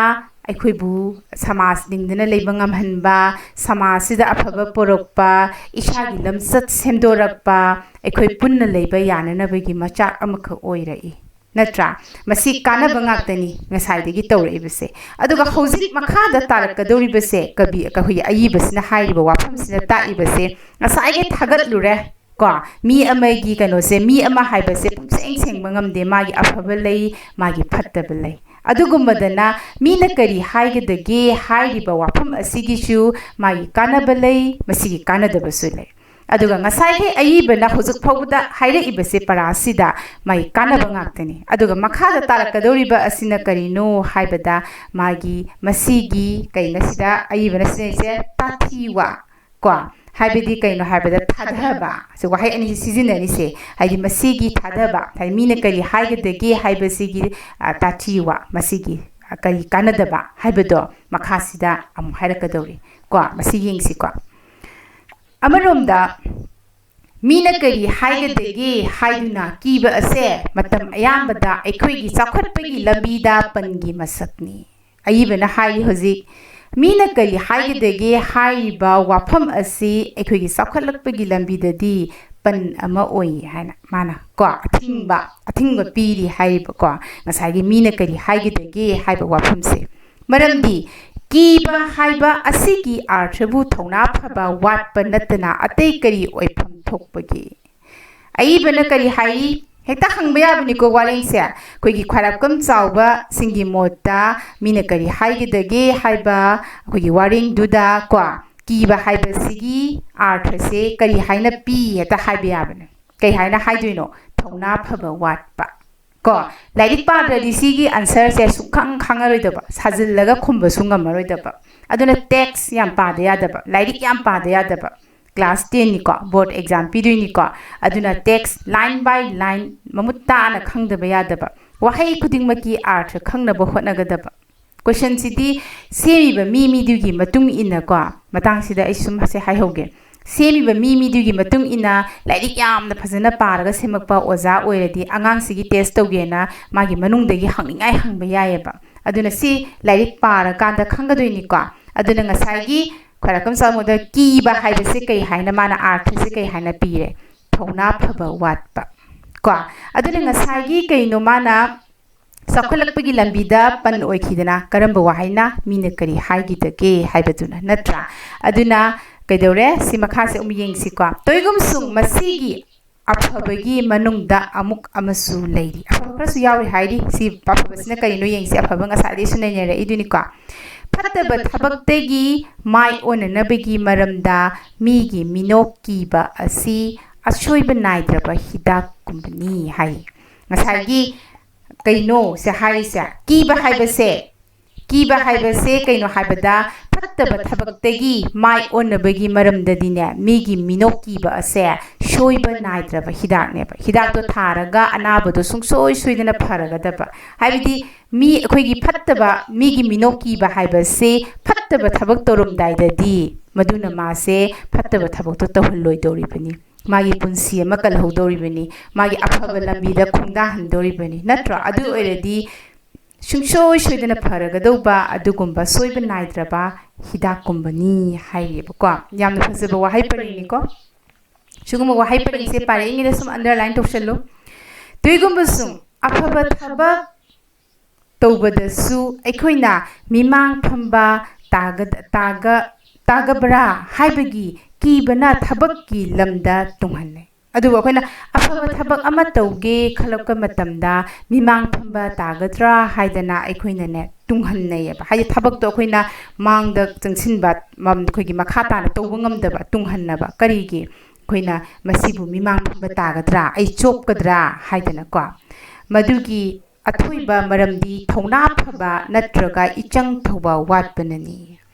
ꯑꯩꯈꯣꯏꯕꯨ ꯁꯃꯥꯖ ꯂꯤꯡꯗꯅ ꯂꯩꯕ ꯉꯝꯍꯟꯕ, ꯁꯃꯥꯖꯁꯤꯗ ꯑꯐꯕ ꯄꯨꯔꯛꯄ, ꯏꯁꯥꯒꯤ ꯂꯝꯆꯠ ꯁꯦꯝꯗꯣꯔꯛꯄ, ꯑꯩꯈꯣꯏ ꯄꯨꯟꯅ ꯂꯩꯕ ꯌꯥꯅꯅꯕꯒꯤ ꯃꯆꯥꯛ ꯑꯃꯈꯛ ꯑꯣꯏꯔꯛꯏ, ꯅꯠꯇ꯭ꯔꯥ? ꯃꯁꯤ ꯀꯥꯟꯅꯕ ꯉꯥꯛꯇꯅꯤ ꯉꯁꯥꯏꯗꯒꯤ ꯇꯧꯔꯛꯏꯕꯁꯦ꯫ ꯑꯗꯨꯒ ꯍꯧꯖꯤꯛ ꯃꯈꯥꯗ ꯇꯥꯔꯛꯀꯗꯧꯔꯤꯕꯁꯦ, ꯀꯕꯤ, ꯑꯩꯈꯣꯏꯒꯤ ꯑꯏꯕꯁꯤꯅ ꯍꯥꯏꯔꯤꯕ ꯋꯥꯐꯝꯁꯤꯅ ꯇꯥꯛꯏꯕꯁꯦ, ꯉꯁꯥꯏꯒꯤ ꯊꯥꯒꯠꯂꯨꯔꯦ ꯀꯣ, ꯃꯤ ꯑꯃꯒꯤ ꯀꯩꯅꯣꯁꯦ, ꯃꯤ ꯑꯃ ꯍꯥꯏꯕꯁꯦ ꯄꯨꯝꯁꯦꯡ ꯁꯦꯡꯕ ꯉꯝꯗꯦ꯫ ꯃꯥꯒꯤ ꯑꯐꯕ ꯂꯩ, ꯃꯥꯒꯤ ꯐꯠꯇꯕ ꯂꯩ꯫ ꯑꯗꯨꯒꯨꯝꯕꯗꯅ ꯃꯤꯅ ꯀꯔꯤ ꯍꯥꯏꯒꯗꯒꯦ ꯍꯥꯏꯔꯤꯕ ꯋꯥꯐꯝ ꯑꯁꯤꯒꯤꯁꯨ ꯃꯥꯒꯤ ꯀꯥꯟꯅꯕ ꯂꯩ, ꯃꯁꯤꯒꯤ ꯀꯥꯟꯅꯗꯕꯁꯨ ꯂꯩ꯫ ꯑꯗꯨꯒ ꯉꯁꯥꯏꯒꯤ ꯑꯏꯕꯅ ꯍꯧꯖꯤꯛ ꯐꯥꯎꯕꯗ ꯍꯥꯏꯔꯛꯏꯕꯁꯦ ꯄꯔꯥꯁꯤꯗ ꯃꯥꯒꯤ ꯀꯥꯟꯅꯕ ꯉꯥꯛꯇꯅꯤ꯫ ꯑꯗꯨꯒ ꯃꯈꯥꯗ ꯇꯥꯔꯛꯀꯗꯧꯔꯤꯕ ꯑꯁꯤꯅ ꯀꯔꯤꯅꯣ ꯍꯥꯏꯕꯗ ꯃꯥꯒꯤ ꯃꯁꯤꯒꯤ ꯀꯩꯅꯣ ꯁꯤꯗ ꯑꯏꯕꯅ ꯁꯤꯖꯤꯟꯅꯔꯤꯁꯦ ꯇꯥꯊꯤ ꯋꯥ ꯀꯣ, ꯍꯥꯏꯕꯗꯤ ꯀꯩꯅꯣ ꯍꯥꯏꯕꯗ ꯊꯥꯗꯕ꯫ ꯁꯤ ꯋꯥꯍꯩ ꯑꯅꯤꯁꯤ ꯁꯤꯖꯤꯟꯅꯔꯤꯁꯦ, ꯍꯥꯏꯗꯤ ꯃꯁꯤꯒꯤ ꯊꯥꯗꯕ, ꯍꯥꯏꯗꯤ ꯃꯤꯅ ꯀꯔꯤ ꯍꯥꯏꯒꯗꯒꯦ ꯍꯥꯏꯕꯁꯤꯒꯤ, ꯑ, ꯇꯥꯊꯤ ꯋꯥ, ꯃꯁꯤꯒꯤ, ꯑ, ꯀꯔꯤ ꯀꯥꯟꯅꯗꯕ ꯍꯥꯏꯕꯗꯣ ꯃꯈꯥꯁꯤꯗ ꯑꯃꯨꯛ ꯍꯥꯏꯔꯛꯀꯗꯧꯔꯤ ꯀꯣ꯫ ꯃꯁꯤ ꯌꯦꯡꯁꯤꯀꯣ꯫ ꯑꯃꯔꯣꯝꯗ ꯃꯤꯅ ꯀꯔꯤ ꯍꯥꯏꯒꯗꯒꯦ ꯍꯥꯏꯗꯨꯅ ꯀꯤꯕ ꯑꯁꯦ ꯃꯇꯝ ꯑꯌꯥꯝꯕꯗ ꯑꯩꯈꯣꯏꯒꯤ ꯆꯥꯎꯈꯠꯄꯒꯤ ꯂꯝꯕꯤꯗ ꯄꯟꯒꯤ ꯃꯁꯛꯅꯤ꯫ ꯑꯏꯕꯅ ꯍꯥꯏꯔꯤ ꯍꯧꯖꯤꯛ, ꯃꯤꯅ ꯀꯔꯤ ꯍꯥꯏꯒꯗꯒꯦ ꯍꯥꯏꯔꯤꯕ ꯋꯥꯐꯝ ꯑꯁꯤ ꯑꯩꯈꯣꯏꯒꯤ ꯆꯥꯎꯈꯠꯂꯛꯄꯒꯤ ꯂꯝꯕꯤꯗꯗꯤ ꯄꯟ ꯑꯃ ꯑꯣꯏ ꯍꯥꯏꯅ ꯃꯥꯅ ꯀꯣ ꯑꯊꯤꯡꯕ, ꯑꯊꯤꯡꯕ ꯄꯤꯔꯤ ꯍꯥꯏꯔꯤꯕꯀꯣ꯫ ꯉꯁꯥꯏꯒꯤ ꯃꯤꯅ ꯀꯔꯤ ꯍꯥꯏꯒꯗꯒꯦ ꯍꯥꯏꯕ ꯋꯥꯐꯝꯁꯦ꯫ ꯃꯔꯝꯗꯤ ꯀꯤꯕ ꯍꯥꯏꯕ ꯑꯁꯤꯒꯤ ꯑꯥꯔꯊꯕꯨ ꯊꯧꯅꯥ ꯐꯕ ꯋꯥꯠꯄ ꯅꯠꯇꯅ ꯑꯇꯩ ꯀꯔꯤ ꯑꯣꯏꯐꯝ ꯊꯣꯛꯄꯒꯦ? ꯑꯏꯕꯅ ꯀꯔꯤ ꯍꯥꯏꯔꯤ? ꯍꯦꯛꯇ ꯍꯪꯕ ꯌꯥꯕꯅꯤꯀꯣ ꯋꯥꯔꯦꯡꯁꯦ꯫ ꯑꯩꯈꯣꯏꯒꯤ ꯈ꯭ꯋꯥꯏꯔꯥꯛꯄꯝ ꯆꯥꯎꯕꯁꯤꯡꯒꯤ ꯃꯣꯠꯇ ꯃꯤꯅ ꯀꯔꯤ ꯍꯥꯏꯒꯗꯒꯦ ꯍꯥꯏꯕ ꯑꯩꯈꯣꯏꯒꯤ ꯋꯥꯔꯦꯡꯗꯨꯗ ꯀꯣ, ꯀꯤꯕ ꯍꯥꯏꯕꯁꯤꯒꯤ ꯑꯥꯔꯊꯁꯦ ꯀꯔꯤ ꯍꯥꯏꯅ ꯄꯤ ꯍꯦꯛꯇ ꯍꯥꯏꯕ ꯌꯥꯕꯅꯦ꯫ ꯀꯩ ꯍꯥꯏꯅ ꯍꯥꯏꯗꯣꯏꯅꯣ? ꯊꯧꯅꯥ ꯐꯕ ꯋꯥꯠꯄ꯫ ꯀꯣ, ꯂꯥꯏꯔꯤꯛ ꯄꯥꯗ꯭ꯔꯗꯤ ꯁꯤꯒꯤ ꯑꯟꯁꯔꯁꯦ ꯁꯨꯛꯈꯪ ꯈꯪꯉꯔꯣꯏꯗꯕ, ꯁꯥꯖꯤꯜꯂꯒ ꯈꯨꯝꯕꯁꯨ ꯉꯝꯃꯔꯣꯏꯗꯕ꯫ ꯑꯗꯨꯅ ꯇꯦꯛꯁ ꯌꯥꯝ ꯄꯥꯗ ꯌꯥꯗꯕ, ꯂꯥꯏꯔꯤꯛ ꯌꯥꯝ ꯄꯥꯗ ꯌꯥꯗꯕ꯫ ꯀ꯭ꯂꯥꯁ ꯇꯦꯟꯅꯤꯀꯣ, ꯕꯣꯔꯗ ꯑꯦꯛꯖꯥꯝ ꯄꯤꯗꯣꯏꯅꯤꯀꯣ꯫ ꯑꯗꯨꯅ ꯇꯦꯛꯁ ꯂꯥꯏꯟ ꯕꯥꯏ ꯂꯥꯏꯟ ꯃꯃꯨꯠ ꯇꯥꯅ ꯈꯪꯗꯕ ꯌꯥꯗꯕ, ꯋꯥꯍꯩ ꯈꯨꯗꯤꯡꯃꯛꯀꯤ ꯑꯥꯔꯊ ꯈꯪꯅꯕ ꯍꯣꯠꯅꯒꯗꯕ꯫ ꯀꯣꯏꯁꯟꯁꯤꯗꯤ ꯁꯦꯝꯃꯤꯕ ꯃꯤ ꯃꯤꯗꯨꯒꯤ ꯃꯇꯨꯡ ꯏꯟꯅꯀꯣ, ꯃꯇꯥꯡꯁꯤꯗ ꯑꯩ ꯁꯨꯝ ꯁꯦ ꯍꯥꯏꯍꯧꯒꯦ꯫ ꯁꯦꯝꯃꯤꯕ ꯃꯤ ꯃꯤꯗꯨꯒꯤ ꯃꯇꯨꯡ ꯏꯟꯅ ꯂꯥꯏꯔꯤꯛ ꯌꯥꯝꯅ ꯐꯖꯅ ꯄꯥꯔꯒ ꯁꯦꯝꯃꯛꯄ ꯑꯣꯖꯥ ꯑꯣꯏꯔꯗꯤ ꯑꯉꯥꯡꯁꯤꯒꯤ ꯇꯦꯁ ꯇꯧꯒꯦꯅ ꯃꯥꯒꯤ ꯃꯅꯨꯡꯗꯒꯤ ꯍꯪꯅꯤꯡꯉꯥꯏ ꯍꯪꯕ ꯌꯥꯏꯑꯕ꯫ ꯑꯗꯨꯅ ꯁꯤ ꯂꯥꯏꯔꯤꯛ ꯄꯥꯔꯀꯥꯟꯗ ꯈꯪꯒꯗꯣꯏꯅꯤꯀꯣ꯫ ꯑꯗꯨꯅ ꯉꯁꯥꯏꯒꯤ ꯈ꯭ꯋꯥꯏꯔꯥꯛꯄꯝ ꯆꯥꯎꯕꯗ ꯀꯤꯕ ꯍꯥꯏꯕꯁꯦ ꯀꯩ ꯍꯥꯏꯅ, ꯃꯥꯅ ꯑꯥꯔꯊꯁꯦ ꯀꯩ ꯍꯥꯏꯅ ꯄꯤꯔꯦ? ꯊꯧꯅꯥ ꯐꯕ ꯋꯥꯠꯄ ꯀꯣ꯫ ꯑꯗꯨꯅ ꯉꯁꯥꯏꯒꯤ ꯀꯩꯅꯣ ꯃꯥꯅ ꯆꯥꯎꯈꯠꯂꯛꯄꯒꯤ ꯂꯝꯕꯤꯗ ꯄꯟ ꯑꯣꯏꯈꯤꯗꯅ ꯀꯔꯝꯕ ꯋꯥꯍꯩꯅ ꯃꯤꯅ ꯀꯔꯤ ꯍꯥꯏꯈꯤꯗꯒꯦ ꯍꯥꯏꯕꯗꯨꯅ ꯅꯠꯇ꯭ꯔꯥ? ꯑꯗꯨꯅ ꯀꯩꯗꯧꯔꯦ? ꯁꯤ ꯃꯈꯥꯁꯦ ꯑꯃꯨꯛ ꯌꯦꯡꯁꯤꯀꯣ꯫ ꯇꯣꯏꯒꯨꯝꯁꯨꯡ ꯃꯁꯤꯒꯤ ꯑꯐꯕꯒꯤ ꯃꯅꯨꯡꯗ ꯑꯃꯨꯛ ꯑꯃꯁꯨ ꯂꯩꯔꯤ꯫ ꯑꯐꯕ ꯈꯔꯁꯨ ꯌꯥꯎꯔꯤ ꯍꯥꯏꯔꯤ꯫ ꯁꯤ ꯑꯐꯕꯁꯤꯅ ꯀꯔꯤꯅꯣ ꯌꯦꯡꯁꯤ꯫ ꯑꯐꯕ ꯉꯁꯥꯏꯗꯩꯁꯨ ꯅꯩꯅꯔꯛꯏꯗꯨꯅꯤꯀꯣ꯫ ꯐꯠꯇꯕ ꯊꯕꯛꯇꯒꯤ ꯃꯥꯏ ꯑꯣꯟꯅꯅꯕꯒꯤ ꯃꯔꯝꯗ ꯃꯤꯒꯤ ꯃꯤꯅꯣꯛ ꯀꯤꯕ ꯑꯁꯤ ꯑꯁꯣꯏꯕ ꯅꯥꯏꯗ꯭ꯔꯕ ꯍꯤꯗꯥꯛꯀꯨꯝꯕꯅꯤ ꯍꯥꯏ꯫ ꯉꯁꯥꯏꯒꯤ ꯀꯩꯅꯣ ꯁꯦ ꯍꯥꯏꯔꯤꯁꯦ? ꯀꯤꯕ ꯍꯥꯏꯕꯁꯦ, ꯀꯤꯕ ꯍꯥꯏꯕꯁꯦ ꯀꯩꯅꯣ ꯍꯥꯏꯕꯗ, ꯐꯠꯇꯕ ꯊꯕꯛꯇꯒꯤ ꯃꯥꯏ ꯑꯣꯟꯅꯕꯒꯤ ꯃꯔꯝꯗꯗꯤꯅꯦ, ꯃꯤꯒꯤ ꯃꯤꯅꯣꯛ ꯀꯤꯕ ꯑꯁꯦ ꯁꯣꯏꯕ ꯅꯥꯏꯗ꯭ꯔꯕ ꯍꯤꯗꯥꯛꯅꯦꯕ꯫ ꯍꯤꯗꯥꯛꯇꯣ ꯊꯥꯔꯒ ꯑꯅꯥꯕꯗꯣ ꯁꯨꯡꯁꯣꯏ ꯁꯣꯏꯗꯅ ꯐꯔꯒꯗꯕ꯫ ꯍꯥꯏꯕꯗꯤ ꯃꯤ, ꯑꯩꯈꯣꯏꯒꯤ ꯐꯠꯇꯕ, ꯃꯤꯒꯤ ꯃꯤꯅꯣꯛ ꯀꯤꯕ ꯍꯥꯏꯕꯁꯦ ꯐꯠꯇꯕ ꯊꯕꯛ ꯇꯧꯔꯝꯗꯥꯏꯗꯗꯤ ꯃꯗꯨꯅ ꯃꯥꯁꯦ ꯐꯠꯇꯕ ꯊꯕꯛꯇꯣ ꯇꯧꯍꯜꯂꯣꯏꯗꯧꯔꯤꯕꯅꯤ꯫ ꯃꯥꯒꯤ ꯄꯨꯟꯁꯤ ꯑꯃ ꯀꯜꯍꯧꯗꯧꯔꯤꯕꯅꯤ, ꯃꯥꯒꯤ ꯑꯐꯕ ꯂꯝꯕꯤꯗ ꯈꯣꯡꯗꯥꯍꯟꯗꯧꯔꯤꯕꯅꯤ, ꯅꯠꯇ꯭ꯔꯣ? ꯑꯗꯨ ꯑꯣꯏꯔꯗꯤ ꯁꯨꯡꯁꯣꯏ ꯁꯣꯏꯗꯅ ꯐꯔꯒꯗꯧꯕ ꯑꯗꯨꯒꯨꯝꯕ ꯁꯣꯏꯕ ꯅꯥꯏꯗ꯭ꯔꯕ ꯍꯤꯗꯥꯛꯀꯨꯝꯕꯅꯤ ꯍꯥꯏꯔꯤꯕꯀꯣ꯫ ꯌꯥꯝꯅ ꯐꯖꯕ ꯋꯥꯍꯩ ꯄꯔꯦꯡꯅꯤꯀꯣ꯫ ꯁꯤꯒꯨꯝꯕ ꯋꯥꯍꯩ ꯄꯔꯦꯡꯁꯦ ꯄꯥꯔꯛꯏꯉꯩꯗ ꯁꯨꯝ underline ꯇꯧꯁꯜꯂꯨ꯫ ꯇꯨꯏꯒꯨꯝꯕꯁꯨ ꯑꯐꯕ ꯊꯕꯛ ꯇꯧꯕꯗꯁꯨ ꯑꯩꯈꯣꯏꯅ ꯃꯤꯃꯥꯡ ꯐꯝꯕ ꯇꯥꯒ-, ꯇꯥꯒ-, ꯇꯥꯒꯕ꯭ꯔꯥ ꯍꯥꯏꯕꯒꯤ ꯀꯤꯕꯅ ꯊꯕꯛꯀꯤ ꯂꯝꯗ ꯇꯨꯡꯍꯟꯅꯩ꯫ ꯑꯗꯨꯕꯨ ꯑꯩꯈꯣꯏꯅ ꯑꯐꯕ ꯊꯕꯛ ꯑꯃ ꯇꯧꯒꯦ ꯈꯜꯂꯛꯄ ꯃꯇꯝꯗ ꯃꯤꯃꯥꯡ ꯐꯝꯕ ꯇꯥꯒꯗ꯭ꯔꯥ ꯍꯥꯏꯗꯅ ꯑꯩꯈꯣꯏꯅꯅꯦ ꯇꯨꯡꯍꯟꯅꯩꯌꯦꯕ꯫ ꯍꯥꯏꯗꯤ ꯊꯕꯛꯇꯣ ꯑꯩꯈꯣꯏꯅ ꯃꯥꯡꯗ ꯆꯪꯁꯤꯟꯕ, ꯃꯝ-, ꯑꯩꯈꯣꯏꯒꯤ ꯃꯈꯥ ꯇꯥꯅ ꯇꯧꯕ ꯉꯝꯗꯕ, ꯇꯨꯡꯍꯟꯅꯕ꯫ ꯀꯔꯤꯒꯤ? ꯑꯩꯈꯣꯏꯅ ꯃꯁꯤꯕꯨ ꯃꯤꯃꯥꯡ ꯐꯝꯕ ꯇꯥꯒꯗ꯭ꯔꯥ, ꯑꯩ ꯆꯣꯞꯀꯗ꯭ꯔꯥ ꯍꯥꯏꯗꯅꯀꯣ꯫ ꯃꯗꯨꯒꯤ ꯑꯊꯣꯏꯕ ꯃꯔꯝꯗꯤ ꯊꯧꯅꯥ ꯐꯕ ꯅꯠꯇ꯭ꯔꯒ ꯏꯆꯪ ꯊꯧꯕ ꯋꯥꯠꯄꯅꯅꯤ꯫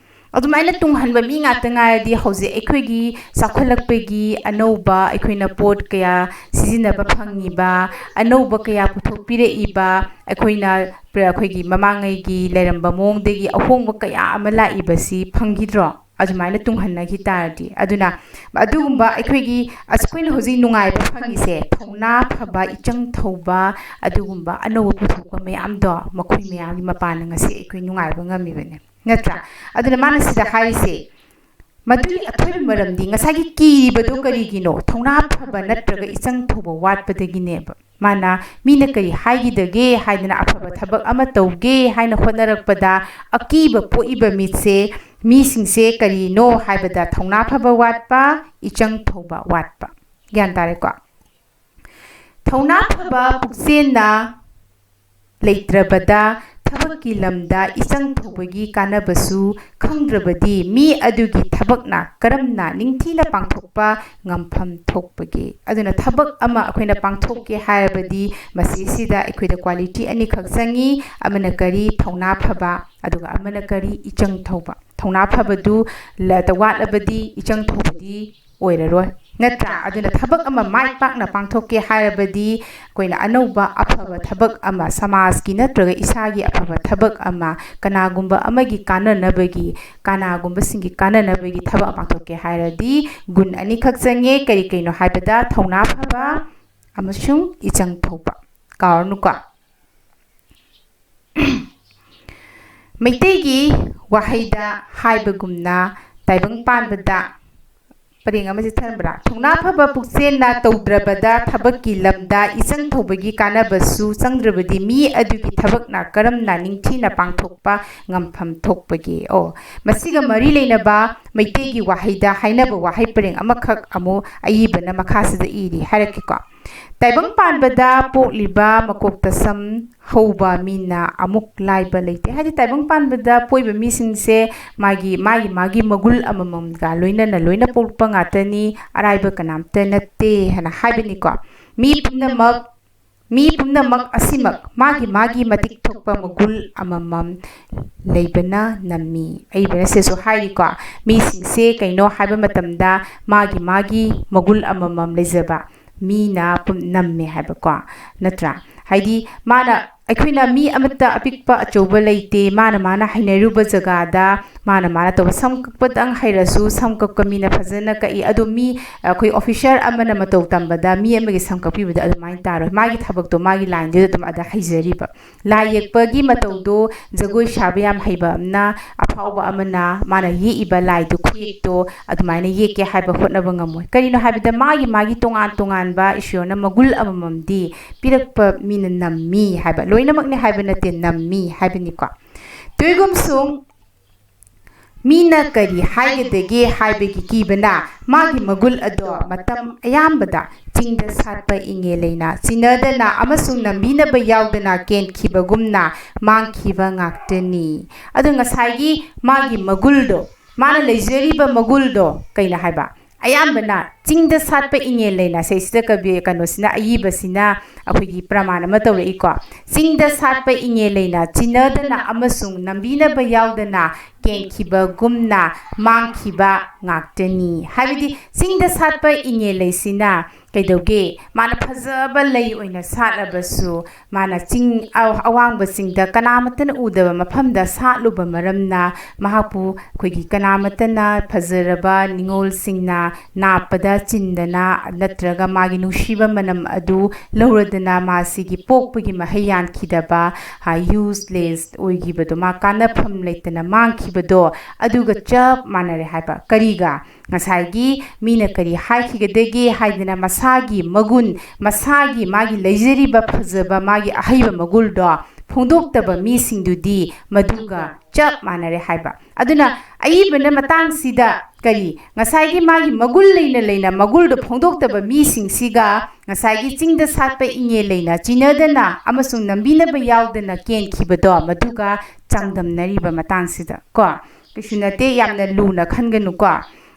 ꯑꯗꯨꯃꯥꯏꯅ ꯇꯨꯡꯍꯟꯕ ꯃꯤ ꯉꯥꯛꯇ ꯉꯥꯏꯔꯗꯤ ꯍꯧꯖꯤꯛ ꯑꯩꯈꯣꯏꯒꯤ ꯆꯥꯎꯈꯠꯂꯛꯄꯒꯤ ꯑꯅꯧꯕ ꯑꯩꯈꯣꯏꯅ ꯄꯣꯠ ꯀꯌꯥ ꯁꯤꯖꯤꯟꯅꯕ ꯐꯪꯉꯤꯕ, ꯑꯅꯧꯕ ꯀꯌꯥ ꯄꯨꯊꯣꯛꯄꯤꯔꯛꯏꯕ, ꯑꯩꯈꯣꯏꯅ ꯄ꯭ꯔ-, ꯑꯩꯈꯣꯏꯒꯤ ꯃꯃꯥꯡꯉꯩꯒꯤ ꯂꯩꯔꯝꯕ ꯃꯑꯣꯡꯗꯒꯤ ꯑꯍꯣꯡꯕ ꯀꯌꯥ ꯑꯃ ꯂꯥꯛꯏꯕꯁꯤ ꯐꯪꯈꯤꯗ꯭ꯔꯣ? ꯑꯗꯨꯃꯥꯏꯅ ꯇꯨꯡꯍꯟꯅꯈꯤ ꯇꯥꯔꯗꯤ꯫ ꯑꯗꯨꯅ ꯑꯗꯨꯒꯨꯝꯕ ꯑꯩꯈꯣꯏꯒꯤ, ꯑꯁ, ꯑꯩꯈꯣꯏꯅ ꯍꯧꯖꯤꯛ ꯅꯨꯡꯉꯥꯏꯕ ꯐꯪꯉꯤꯁꯦ ꯊꯧꯅꯥ ꯐꯕ, ꯏꯆꯪ ꯊꯧꯕ, ꯑꯗꯨꯒꯨꯝꯕ ꯑꯅꯧꯕ ꯄꯨꯊꯣꯛꯄ ꯃꯌꯥꯝꯗꯣ, ꯃꯈꯣꯏ ꯃꯌꯥꯝꯒꯤ ꯃꯄꯥꯟꯅ ꯉꯁꯤ ꯑꯩꯈꯣꯏ ꯅꯨꯡꯉꯥꯏꯕ ꯉꯝꯃꯤꯕꯅꯦ, ꯅꯠꯇ꯭ꯔꯥ? ꯑꯗꯨꯅ ꯃꯥꯅ ꯁꯤꯗ ꯍꯥꯏꯔꯤꯁꯦ, ꯃꯗꯨꯒꯤ ꯑꯊꯣꯏꯕ ꯃꯔꯝꯗꯤ ꯉꯁꯥꯏꯒꯤ ꯀꯤꯔꯤꯕꯗꯣ ꯀꯔꯤꯒꯤꯅꯣ? ꯊꯧꯅꯥ ꯐꯕ ꯅꯠꯇ꯭ꯔꯒ ꯏꯆꯪ ꯊꯧꯕ ꯋꯥꯠꯄꯗꯒꯤꯅꯦꯕ꯫ ꯃꯥꯅ ꯃꯤꯅ ꯀꯔꯤ ꯍꯥꯏꯈꯤꯗꯒꯦ ꯍꯥꯏꯗꯅ ꯑꯐꯕ ꯊꯕꯛ ꯑꯃ ꯇꯧꯒꯦ ꯍꯥꯏꯅ ꯍꯣꯠꯅꯔꯛꯄꯗ ꯑꯀꯤꯕ ꯄꯣꯛꯏꯕ ꯃꯤꯠꯁꯦ, ꯃꯤꯁꯤꯡꯁꯦ ꯀꯔꯤꯅꯣ ꯍꯥꯏꯕꯗ ꯊꯧꯅꯥ ꯐꯕ ꯋꯥꯠꯄ, ꯏꯆꯪ ꯊꯧꯕ ꯋꯥꯠꯄ꯫ ꯒ꯭ꯌꯥꯟ ꯇꯥꯔꯦꯀꯣ? ꯊꯧꯅꯥ ꯐꯕ ꯄꯨꯛꯆꯦꯜꯅ ꯂꯩꯇ꯭ꯔꯕꯗ ꯊꯕꯛꯀꯤ ꯂꯝꯗ ꯏꯆꯪ ꯊꯧꯕꯒꯤ ꯀꯥꯟꯅꯕꯁꯨ ꯈꯪꯗ꯭ꯔꯕꯗꯤ ꯃꯤ ꯑꯗꯨꯒꯤ ꯊꯕꯛꯅ ꯀꯔꯝꯅ ꯅꯤꯡꯊꯤꯅ ꯄꯥꯡꯊꯣꯛꯄ ꯉꯝꯐꯝ ꯊꯣꯛꯄꯒꯦ? ꯑꯗꯨꯅ ꯊꯕꯛ ꯑꯃ ꯑꯩꯈꯣꯏꯅ ꯄꯥꯡꯊꯣꯛꯀꯦ ꯍꯥꯏꯔꯕꯗꯤ ꯃꯁꯤꯁꯤꯗ ꯑꯩꯈꯣꯏꯗ quality ꯑꯅꯤꯈꯛ ꯆꯪꯉꯤ꯫ ꯑꯃꯅ ꯀꯔꯤ? ꯊꯧꯅꯥ ꯐꯕ꯫ ꯑꯗꯨꯒ ꯑꯃꯅ ꯀꯔꯤ? ꯏꯆꯪ ꯊꯧꯕ꯫ ꯊꯧꯅꯥ ꯐꯕꯗꯨ ꯂ-, ꯋꯥꯠꯂꯕꯗꯤ ꯏꯆꯪ ꯊꯧꯕꯗꯤ ꯑꯣꯏꯔꯔꯣꯏ, ꯅꯠꯇ꯭ꯔꯥ? ꯑꯗꯨꯅ ꯊꯕꯛ ꯑꯃ ꯃꯥꯏ ꯄꯥꯛꯅ ꯄꯥꯡꯊꯣꯛꯀꯦ ꯍꯥꯏꯔꯕꯗꯤ ꯑꯩꯈꯣꯏꯅ ꯑꯅꯧꯕ ꯑꯐꯕ ꯊꯕꯛ ꯑꯃ, ꯁꯃꯥꯖꯀꯤ ꯅꯠꯇ꯭ꯔꯒ ꯏꯁꯥꯒꯤ ꯑꯐꯕ ꯊꯕꯛ ꯑꯃ, ꯀꯅꯥꯒꯨꯝꯕ ꯑꯃꯒꯤ ꯀꯥꯟꯅꯅꯕꯒꯤ, ꯀꯅꯥꯒꯨꯝꯕꯁꯤꯡꯒꯤ ꯀꯥꯟꯅꯅꯕꯒꯤ ꯊꯕꯛ ꯑꯃ ꯄꯥꯡꯊꯣꯛꯀꯦ ꯍꯥꯏꯔꯗꯤ ꯒꯨꯟ ꯑꯅꯤꯈꯛ ꯆꯪꯉꯦ꯫ ꯀꯔꯤ ꯀꯩꯅꯣ ꯍꯥꯏꯕꯗ ꯊꯧꯅꯥ ꯐꯕ ꯑꯃꯁꯨꯡ ꯏꯆꯪ ꯊꯧꯕ꯫ ꯀꯥꯎꯔꯅꯨꯀꯣ꯫ ꯃꯩꯇꯩꯒꯤ ꯋꯥꯍꯩꯗ ꯍꯥꯏꯕꯒꯨꯝꯅ ꯇꯥꯏꯕꯪ ꯄꯥꯟꯕꯗ ꯄꯔꯦꯡ ꯑꯃ ꯆꯤꯊꯔꯝꯕ꯭ꯔꯥ? ꯊꯧꯅꯥ ꯐꯕ ꯄꯨꯛꯆꯦꯜꯅ ꯇꯧꯗ꯭ꯔꯕꯗ ꯊꯕꯛꯀꯤ ꯂꯝꯗ ꯏꯆꯪ ꯊꯧꯕꯒꯤ ꯀꯥꯟꯅꯕꯁꯨ ꯆꯪꯗ꯭ꯔꯕꯗꯤ ꯃꯤ ꯑꯗꯨꯒꯤ ꯊꯕꯛꯅ ꯀꯔꯝꯅ ꯅꯤꯡꯊꯤꯅ ꯄꯥꯡꯊꯣꯛꯄ ꯉꯝꯐꯝ ꯊꯣꯛꯄꯒꯦ? ꯑꯣ, ꯃꯁꯤꯒ ꯃꯔꯤ ꯂꯩꯅꯕ ꯃꯩꯇꯩꯒꯤ ꯋꯥꯍꯩꯗ ꯍꯥꯏꯅꯕ ꯋꯥꯍꯩ ꯄꯔꯦꯡ ꯑꯃꯈꯛ ꯑꯃꯨꯛ ꯑꯏꯕꯅ ꯃꯈꯥꯁꯤꯗ ꯏꯔꯤ, ꯍꯥꯏꯔꯛꯀꯦꯀꯣ꯫ ꯇꯥꯏꯕꯪ ꯄꯥꯟꯕꯗ ꯄꯣꯛꯂꯤꯕ ꯃꯀꯣꯛꯇ ꯁꯝ ꯍꯧꯕ ꯃꯤꯅ ꯑꯃꯨꯛ ꯂꯥꯏꯕ ꯂꯩꯇꯦ꯫ ꯍꯥꯏꯗꯤ ꯇꯥꯏꯕꯪ ꯄꯥꯟꯕꯗ ꯄꯣꯛꯏꯕ ꯃꯤꯁꯤꯡꯁꯦ ꯃꯥꯒꯤ, ꯃꯥꯒꯤ, ꯃꯥꯒꯤ ꯃꯒꯨꯜ ꯑꯃꯃꯝꯒ ꯂꯣꯏꯅꯅ ꯂꯣꯏꯅ ꯄꯣꯛꯄ ꯉꯥꯛꯇꯅꯤ, ꯑꯔꯥꯏꯕ ꯀꯅꯥꯝꯇ ꯅꯠꯇꯦ ꯍꯥꯏꯅ ꯍꯥꯏꯕꯅꯤꯀꯣ꯫ ꯃꯤ ꯄꯨꯝꯅꯃꯛ, ꯃꯤ ꯄꯨꯝꯅꯃꯛ ꯑꯁꯤꯃꯛ ꯃꯥꯒꯤ, ꯃꯥꯒꯤ ꯃꯇꯤꯛ ꯊꯣꯛꯄ ꯃꯒꯨꯜ ꯑꯃꯃꯝ ꯂꯩꯕꯅ ꯅꯝꯃꯤ꯫ ꯑꯏꯕꯅ ꯁꯤꯁꯨ ꯍꯥꯏꯔꯤꯀꯣ, ꯃꯤꯁꯤꯡꯁꯦ ꯀꯩꯅꯣ ꯍꯥꯏꯕ ꯃꯇꯝꯗ ꯃꯥꯒꯤ, ꯃꯥꯒꯤ ꯃꯒꯨꯜ ꯑꯃꯃꯝ ꯂꯩꯖꯕ ꯃꯤꯅ ꯄꯨꯝ-, ꯅꯝꯃꯦ ꯍꯥꯏꯕꯀꯣ, ꯅꯠꯇ꯭ꯔꯥ? ꯍꯥꯏꯗꯤ ꯃꯥꯅ, ꯑꯩꯈꯣꯏꯅ ꯃꯤ ꯑꯃꯠꯇ ꯑꯄꯤꯛꯄ ꯑꯆꯧꯕ ꯂꯩꯇꯦ, ꯃꯥꯅ, ꯃꯥꯅ ꯍꯩꯅꯔꯨꯕ ꯖꯒꯥꯗ ꯃꯥꯅ, ꯃꯥꯅ ꯇꯧꯕ꯫ ꯁꯝ ꯀꯛꯄꯗꯪ ꯍꯩꯔꯁꯨ ꯁꯝ ꯀꯛꯄ ꯃꯤꯅ ꯐꯖꯅ ꯀꯛꯏ꯫ ꯑꯗꯣ ꯃꯤ, ꯑꯩꯈꯣꯏ officer ꯑꯃꯅ ꯃꯇꯧ ꯇꯝꯕꯗ ꯃꯤ ꯑꯃꯒꯤ ꯁꯝ ꯀꯛꯄꯤꯕꯗ ꯑꯗꯨꯃꯥꯏꯅ ꯇꯥꯔꯣꯏ꯫ ꯃꯥꯒꯤ ꯊꯕꯛꯇꯣ ꯃꯥꯒꯤ line ꯗꯨꯗ ꯑꯗꯨꯝ ꯑꯗ ꯍꯩꯖꯔꯤꯕ꯫ ꯂꯥꯏ ꯌꯦꯛꯄꯒꯤ ꯃꯇꯧꯗꯣ ꯖꯒꯣꯏ ꯁꯥꯕ ꯌꯥꯝ ꯍꯩꯕ ꯑꯃꯅ, ꯑꯐꯥꯎꯕ ꯑꯃꯅ ꯃꯥꯅ ꯌꯦꯛꯏꯕ ꯂꯥꯏꯗꯨ, ꯈꯨꯌꯦꯛꯇꯣ ꯑꯗꯨꯃꯥꯏꯅ ꯌꯦꯛꯀꯦ ꯍꯥꯏꯕ ꯍꯣꯠꯅꯕ ꯉꯝꯃꯣꯏ꯫ ꯀꯔꯤꯅꯣ ꯍꯥꯏꯕꯗ ꯃꯥꯒꯤ, ꯃꯥꯒꯤ ꯇꯣꯉꯥꯟ ꯇꯣꯉꯥꯟꯕ ꯏꯁꯣꯔꯅ ꯃꯒꯨꯜ ꯑꯃꯃꯝꯗꯤ ꯄꯤꯔꯛꯄ ꯃꯤꯅ ꯅꯝꯃꯤ ꯍꯥꯏꯕ, ꯂꯣꯏꯅꯃꯛꯅꯤ ꯍꯥꯏꯕ ꯅꯠꯇꯦ, ꯅꯝꯃꯤ ꯍꯥꯏꯕꯅꯤꯀꯣ꯫ ꯇꯨꯏꯒꯨꯝꯁꯨꯡ ꯃꯤꯅ ꯀꯔꯤ ꯍꯥꯏꯒꯗꯒꯦ ꯍꯥꯏꯕꯒꯤ ꯀꯤꯕꯅ ꯃꯥꯒꯤ ꯃꯒꯨꯜ ꯑꯗꯣ ꯃꯇꯝ ꯑꯌꯥꯝꯕꯗ ꯆꯤꯡꯗ ꯁꯥꯠꯄ ꯏꯉꯦ ꯂꯩꯅ ꯆꯤꯟꯅꯗꯅ ꯑꯃꯁꯨꯡ ꯅꯝꯕꯤꯅꯕ ꯌꯥꯎꯗꯅ ꯀꯦꯟꯈꯤꯕꯒꯨꯝꯅ ꯃꯥꯡꯈꯤꯕ ꯉꯥꯛꯇꯅꯤ꯫ ꯑꯗꯣ ꯉꯁꯥꯏꯒꯤ ꯃꯥꯒꯤ ꯃꯒꯨꯜꯗꯣ, ꯃꯥꯅ ꯂꯩꯖꯔꯤꯕ ꯃꯒꯨꯜꯗꯣ ꯀꯩꯅꯣ ꯍꯥꯏꯕ? ꯑꯌꯥꯝꯕꯅ ꯆꯤꯡꯗ ꯁꯥꯠꯄ ꯏꯉꯦ ꯂꯩꯅ ꯁꯤꯁꯤꯗ ꯀꯕꯤ ꯀꯩꯅꯣꯁꯤꯅ, ꯑꯏꯕꯁꯤꯅ ꯑꯩꯈꯣꯏꯒꯤ ꯄ꯭ꯔꯃꯥꯟ ꯑꯃ ꯇꯧꯔꯛꯏꯀꯣ꯫ ꯆꯤꯡꯗ ꯁꯥꯠꯄ ꯏꯉꯦ ꯂꯩꯅ ꯆꯤꯟꯅꯗꯅ ꯑꯃꯁꯨꯡ ꯅꯝꯕꯤꯅꯕ ꯌꯥꯎꯗꯅ ꯀꯦꯟꯈꯤꯕꯒꯨꯝꯅ ꯃꯥꯡꯈꯤꯕ ꯉꯥꯛꯇꯅꯤ꯫ ꯍꯥꯏꯕꯗꯤ ꯆꯤꯡꯗ ꯁꯥꯠꯄ ꯏꯉꯦ ꯂꯩꯁꯤꯅ ꯀꯩꯗꯧꯒꯦ? ꯃꯥꯅ ꯐꯖꯕ ꯂꯩ ꯑꯣꯏꯅ ꯁꯥꯠꯂꯕꯁꯨ, ꯃꯥꯅ ꯆꯤꯡ ꯑ-, ꯑꯋꯥꯡꯕ ꯆꯤꯡꯗ ꯀꯅꯥꯃꯠꯇꯅ ꯎꯗꯕ ꯃꯐꯝꯗ ꯁꯥꯠꯂꯨꯕ ꯃꯔꯝꯅ ꯃꯍꯥꯛꯄꯨ ꯑꯩꯈꯣꯏꯒꯤ ꯀꯅꯥꯃꯠꯇꯅ ꯐꯖꯔꯕ ꯅꯤꯉꯣꯜꯁꯤꯡꯅ ꯅꯥꯞꯄꯗ ꯆꯤꯟꯗꯅ ꯅꯠꯇ꯭ꯔꯒ ꯃꯥꯒꯤ ꯅꯨꯡꯁꯤꯕ ꯃꯅꯝ ꯑꯗꯨ ꯂꯧꯔꯗꯅ ꯃꯥꯁꯤꯒꯤ ꯄꯣꯛꯄꯒꯤ ꯃꯍꯩ ꯌꯥꯟꯈꯤꯗꯕ, ꯍꯥ, useless ꯑꯣꯏꯈꯤꯕꯗꯣ, ꯃꯥ ꯀꯥꯟꯅꯐꯝ ꯂꯩꯇꯅ ꯃꯥꯡꯈꯤꯕꯗꯣ, ꯑꯗꯨꯒ ꯆꯞ ꯃꯥꯟꯅꯔꯦ ꯍꯥꯏꯕ꯫ ꯀꯔꯤꯒ? ꯉꯁꯥꯏꯒꯤ ꯃꯤꯅ ꯀꯔꯤ ꯍꯥꯏꯈꯤꯒꯗꯒꯦ ꯍꯥꯏꯗꯅ ꯃꯁꯥꯒꯤ ꯃꯒꯨꯟ, ꯃꯁꯥꯒꯤ ꯃꯥꯒꯤ ꯂꯩꯖꯔꯤꯕ ꯐꯖꯕ ꯃꯥꯒꯤ ꯑꯍꯩꯕ ꯃꯒꯨꯜꯗꯣ ꯐꯣꯡꯗꯣꯛꯇꯕ ꯃꯤꯁꯤꯡꯗꯨꯗꯤ ꯃꯗꯨꯒ ꯆꯞ ꯃꯥꯟꯅꯔꯦ ꯍꯥꯏꯕ꯫ ꯑꯗꯨꯅ ꯑꯏꯕꯅ ꯃꯇꯥꯡꯁꯤꯗ ꯀꯔꯤ, ꯉꯁꯥꯏꯒꯤ ꯃꯥꯒꯤ ꯃꯒꯨꯜ ꯂꯩꯅ ꯂꯩꯅ ꯃꯒꯨꯜꯗꯣ ꯐꯣꯡꯗꯣꯛꯇꯕ ꯃꯤꯁꯤꯡꯁꯤꯒ ꯉꯁꯥꯏꯒꯤ ꯆꯤꯡꯗ ꯁꯥꯠꯄ ꯏꯉꯦ ꯂꯩꯅ ꯆꯤꯟꯅꯗꯅ ꯑꯃꯁꯨꯡ ꯅꯝꯕꯤꯅꯕ ꯌꯥꯎꯗꯅ ꯀꯦꯟꯈꯤꯕꯗꯣ ꯃꯗꯨꯒ ꯆꯥꯡꯗꯝꯅꯔꯤꯕ ꯃꯇꯥꯡꯁꯤꯗ ꯀꯣ꯫ ꯀꯩꯁꯨ ꯅꯠꯇꯦ, ꯌꯥꯝꯅ ꯂꯨꯅ ꯈꯟꯒꯅꯨꯀꯣ꯫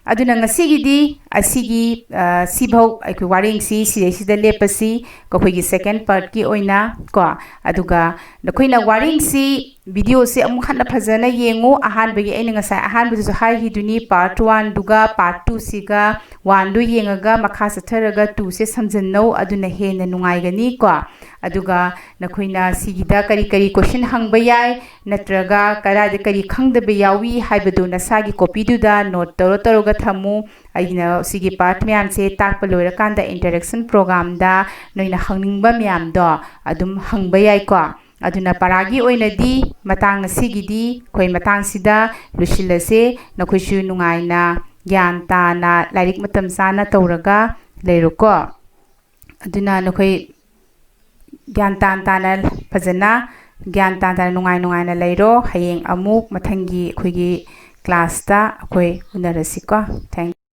ꯑꯗꯨꯅ ꯉꯁꯤꯒꯤꯗꯤ ꯑꯁꯤꯒꯤ, ꯑ, ꯁꯤꯐꯧ ꯑꯩꯈꯣꯏ ꯋꯥꯔꯦꯡꯁꯤ ꯁꯤꯗꯩꯁꯤꯗ ꯂꯦꯞꯄꯁꯤ, ꯑꯩꯈꯣꯏꯒꯤ second partꯀꯤ ꯑꯣꯏꯅ ꯀꯣ꯫ ꯑꯗꯨꯒ ꯅꯈꯣꯏꯅ ꯋꯥꯔꯦꯡꯁꯤ, videoꯁꯤ ꯑꯃꯨꯛ ꯍꯟꯅ ꯐꯖꯅ ꯌꯦꯡꯉꯨ꯫ ꯑꯍꯥꯟꯕꯒꯤ ꯑꯩꯅ ꯉꯁꯥꯏ ꯑꯍꯥꯟꯕꯗꯁꯨ ꯍꯥꯏꯈꯤꯗꯨꯅꯤ, part oneꯗꯨꯒ part twoꯁꯤꯒ, oneꯗꯨ ꯌꯦꯡꯉꯒ ꯃꯈꯥ ꯆꯠꯊꯔꯒ twoꯁꯦ ꯁꯝꯖꯟꯅꯧ, ꯑꯗꯨꯅ ꯍꯦꯟꯅ ꯅꯨꯡꯉꯥꯏꯒꯅꯤ ꯀꯣ꯫ ꯑꯗꯨꯒ ꯅꯈꯣꯏꯅ ꯁꯤꯒꯤꯗ ꯀꯔꯤ ꯀꯔꯤ question ꯍꯪꯕ ꯌꯥꯏ, ꯅꯠꯇ꯭ꯔꯒ ꯀꯗꯥꯏꯗ ꯀꯔꯤ ꯈꯪꯗꯕ ꯌꯥꯎꯏ ꯍꯥꯏꯕꯗꯨ ꯅꯁꯥꯒꯤ copyꯗꯨꯗ note ꯇꯧꯔ ꯇꯧꯔꯒ ꯊꯝꯃꯨ꯫ ꯑꯩꯅ ꯁꯤꯒꯤ part ꯃꯌꯥꯝꯁꯦ ꯇꯥꯛꯄ ꯂꯣꯏꯔꯀꯥꯟꯗ interaction programꯗ ꯅꯣꯏꯅ ꯍꯪꯅꯤꯡꯕ ꯃꯌꯥꯝꯗꯣ ꯑꯗꯨꯝ ꯍꯪꯕ ꯌꯥꯏꯀꯣ꯫ ꯑꯗꯨꯅ ꯄꯔꯥꯒꯤ ꯑꯣꯏꯅꯗꯤ ꯃꯇꯥꯡ ꯑꯁꯤꯒꯤꯗꯤ ꯑꯩꯈꯣꯏ ꯃꯇꯥꯡꯁꯤꯗ ꯂꯣꯏꯁꯤꯜꯂꯁꯦ꯫ ꯅꯈꯣꯏꯁꯨ ꯅꯨꯡꯉꯥꯏꯅ ꯒ꯭ꯌꯥꯟ ꯇꯥꯅ ꯂꯥꯏꯔꯤꯛ ꯃꯇꯝ ꯆꯥꯅ ꯇꯧꯔꯒ ꯂꯩꯔꯣꯀꯣ꯫ ꯑꯗꯨꯅ ꯅꯈꯣꯏ ꯒ꯭ꯌꯥꯟ ꯇꯥꯟ ꯇꯥꯅ ꯐꯖꯅ, ꯒ꯭ꯌꯥꯟ ꯇꯥꯟ ꯇꯥꯅ ꯅꯨꯡꯉꯥꯏ ꯅꯨꯡꯉꯥꯏꯅ ꯂꯩꯔꯣ꯫ ꯍꯌꯦꯡ ꯑꯃꯨꯛ ꯃꯊꯪꯒꯤ ꯑꯩꯈꯣꯏꯒꯤ classꯇ ꯑꯩꯈꯣꯏ ꯎꯅꯔꯁꯤꯀꯣ꯫ Thank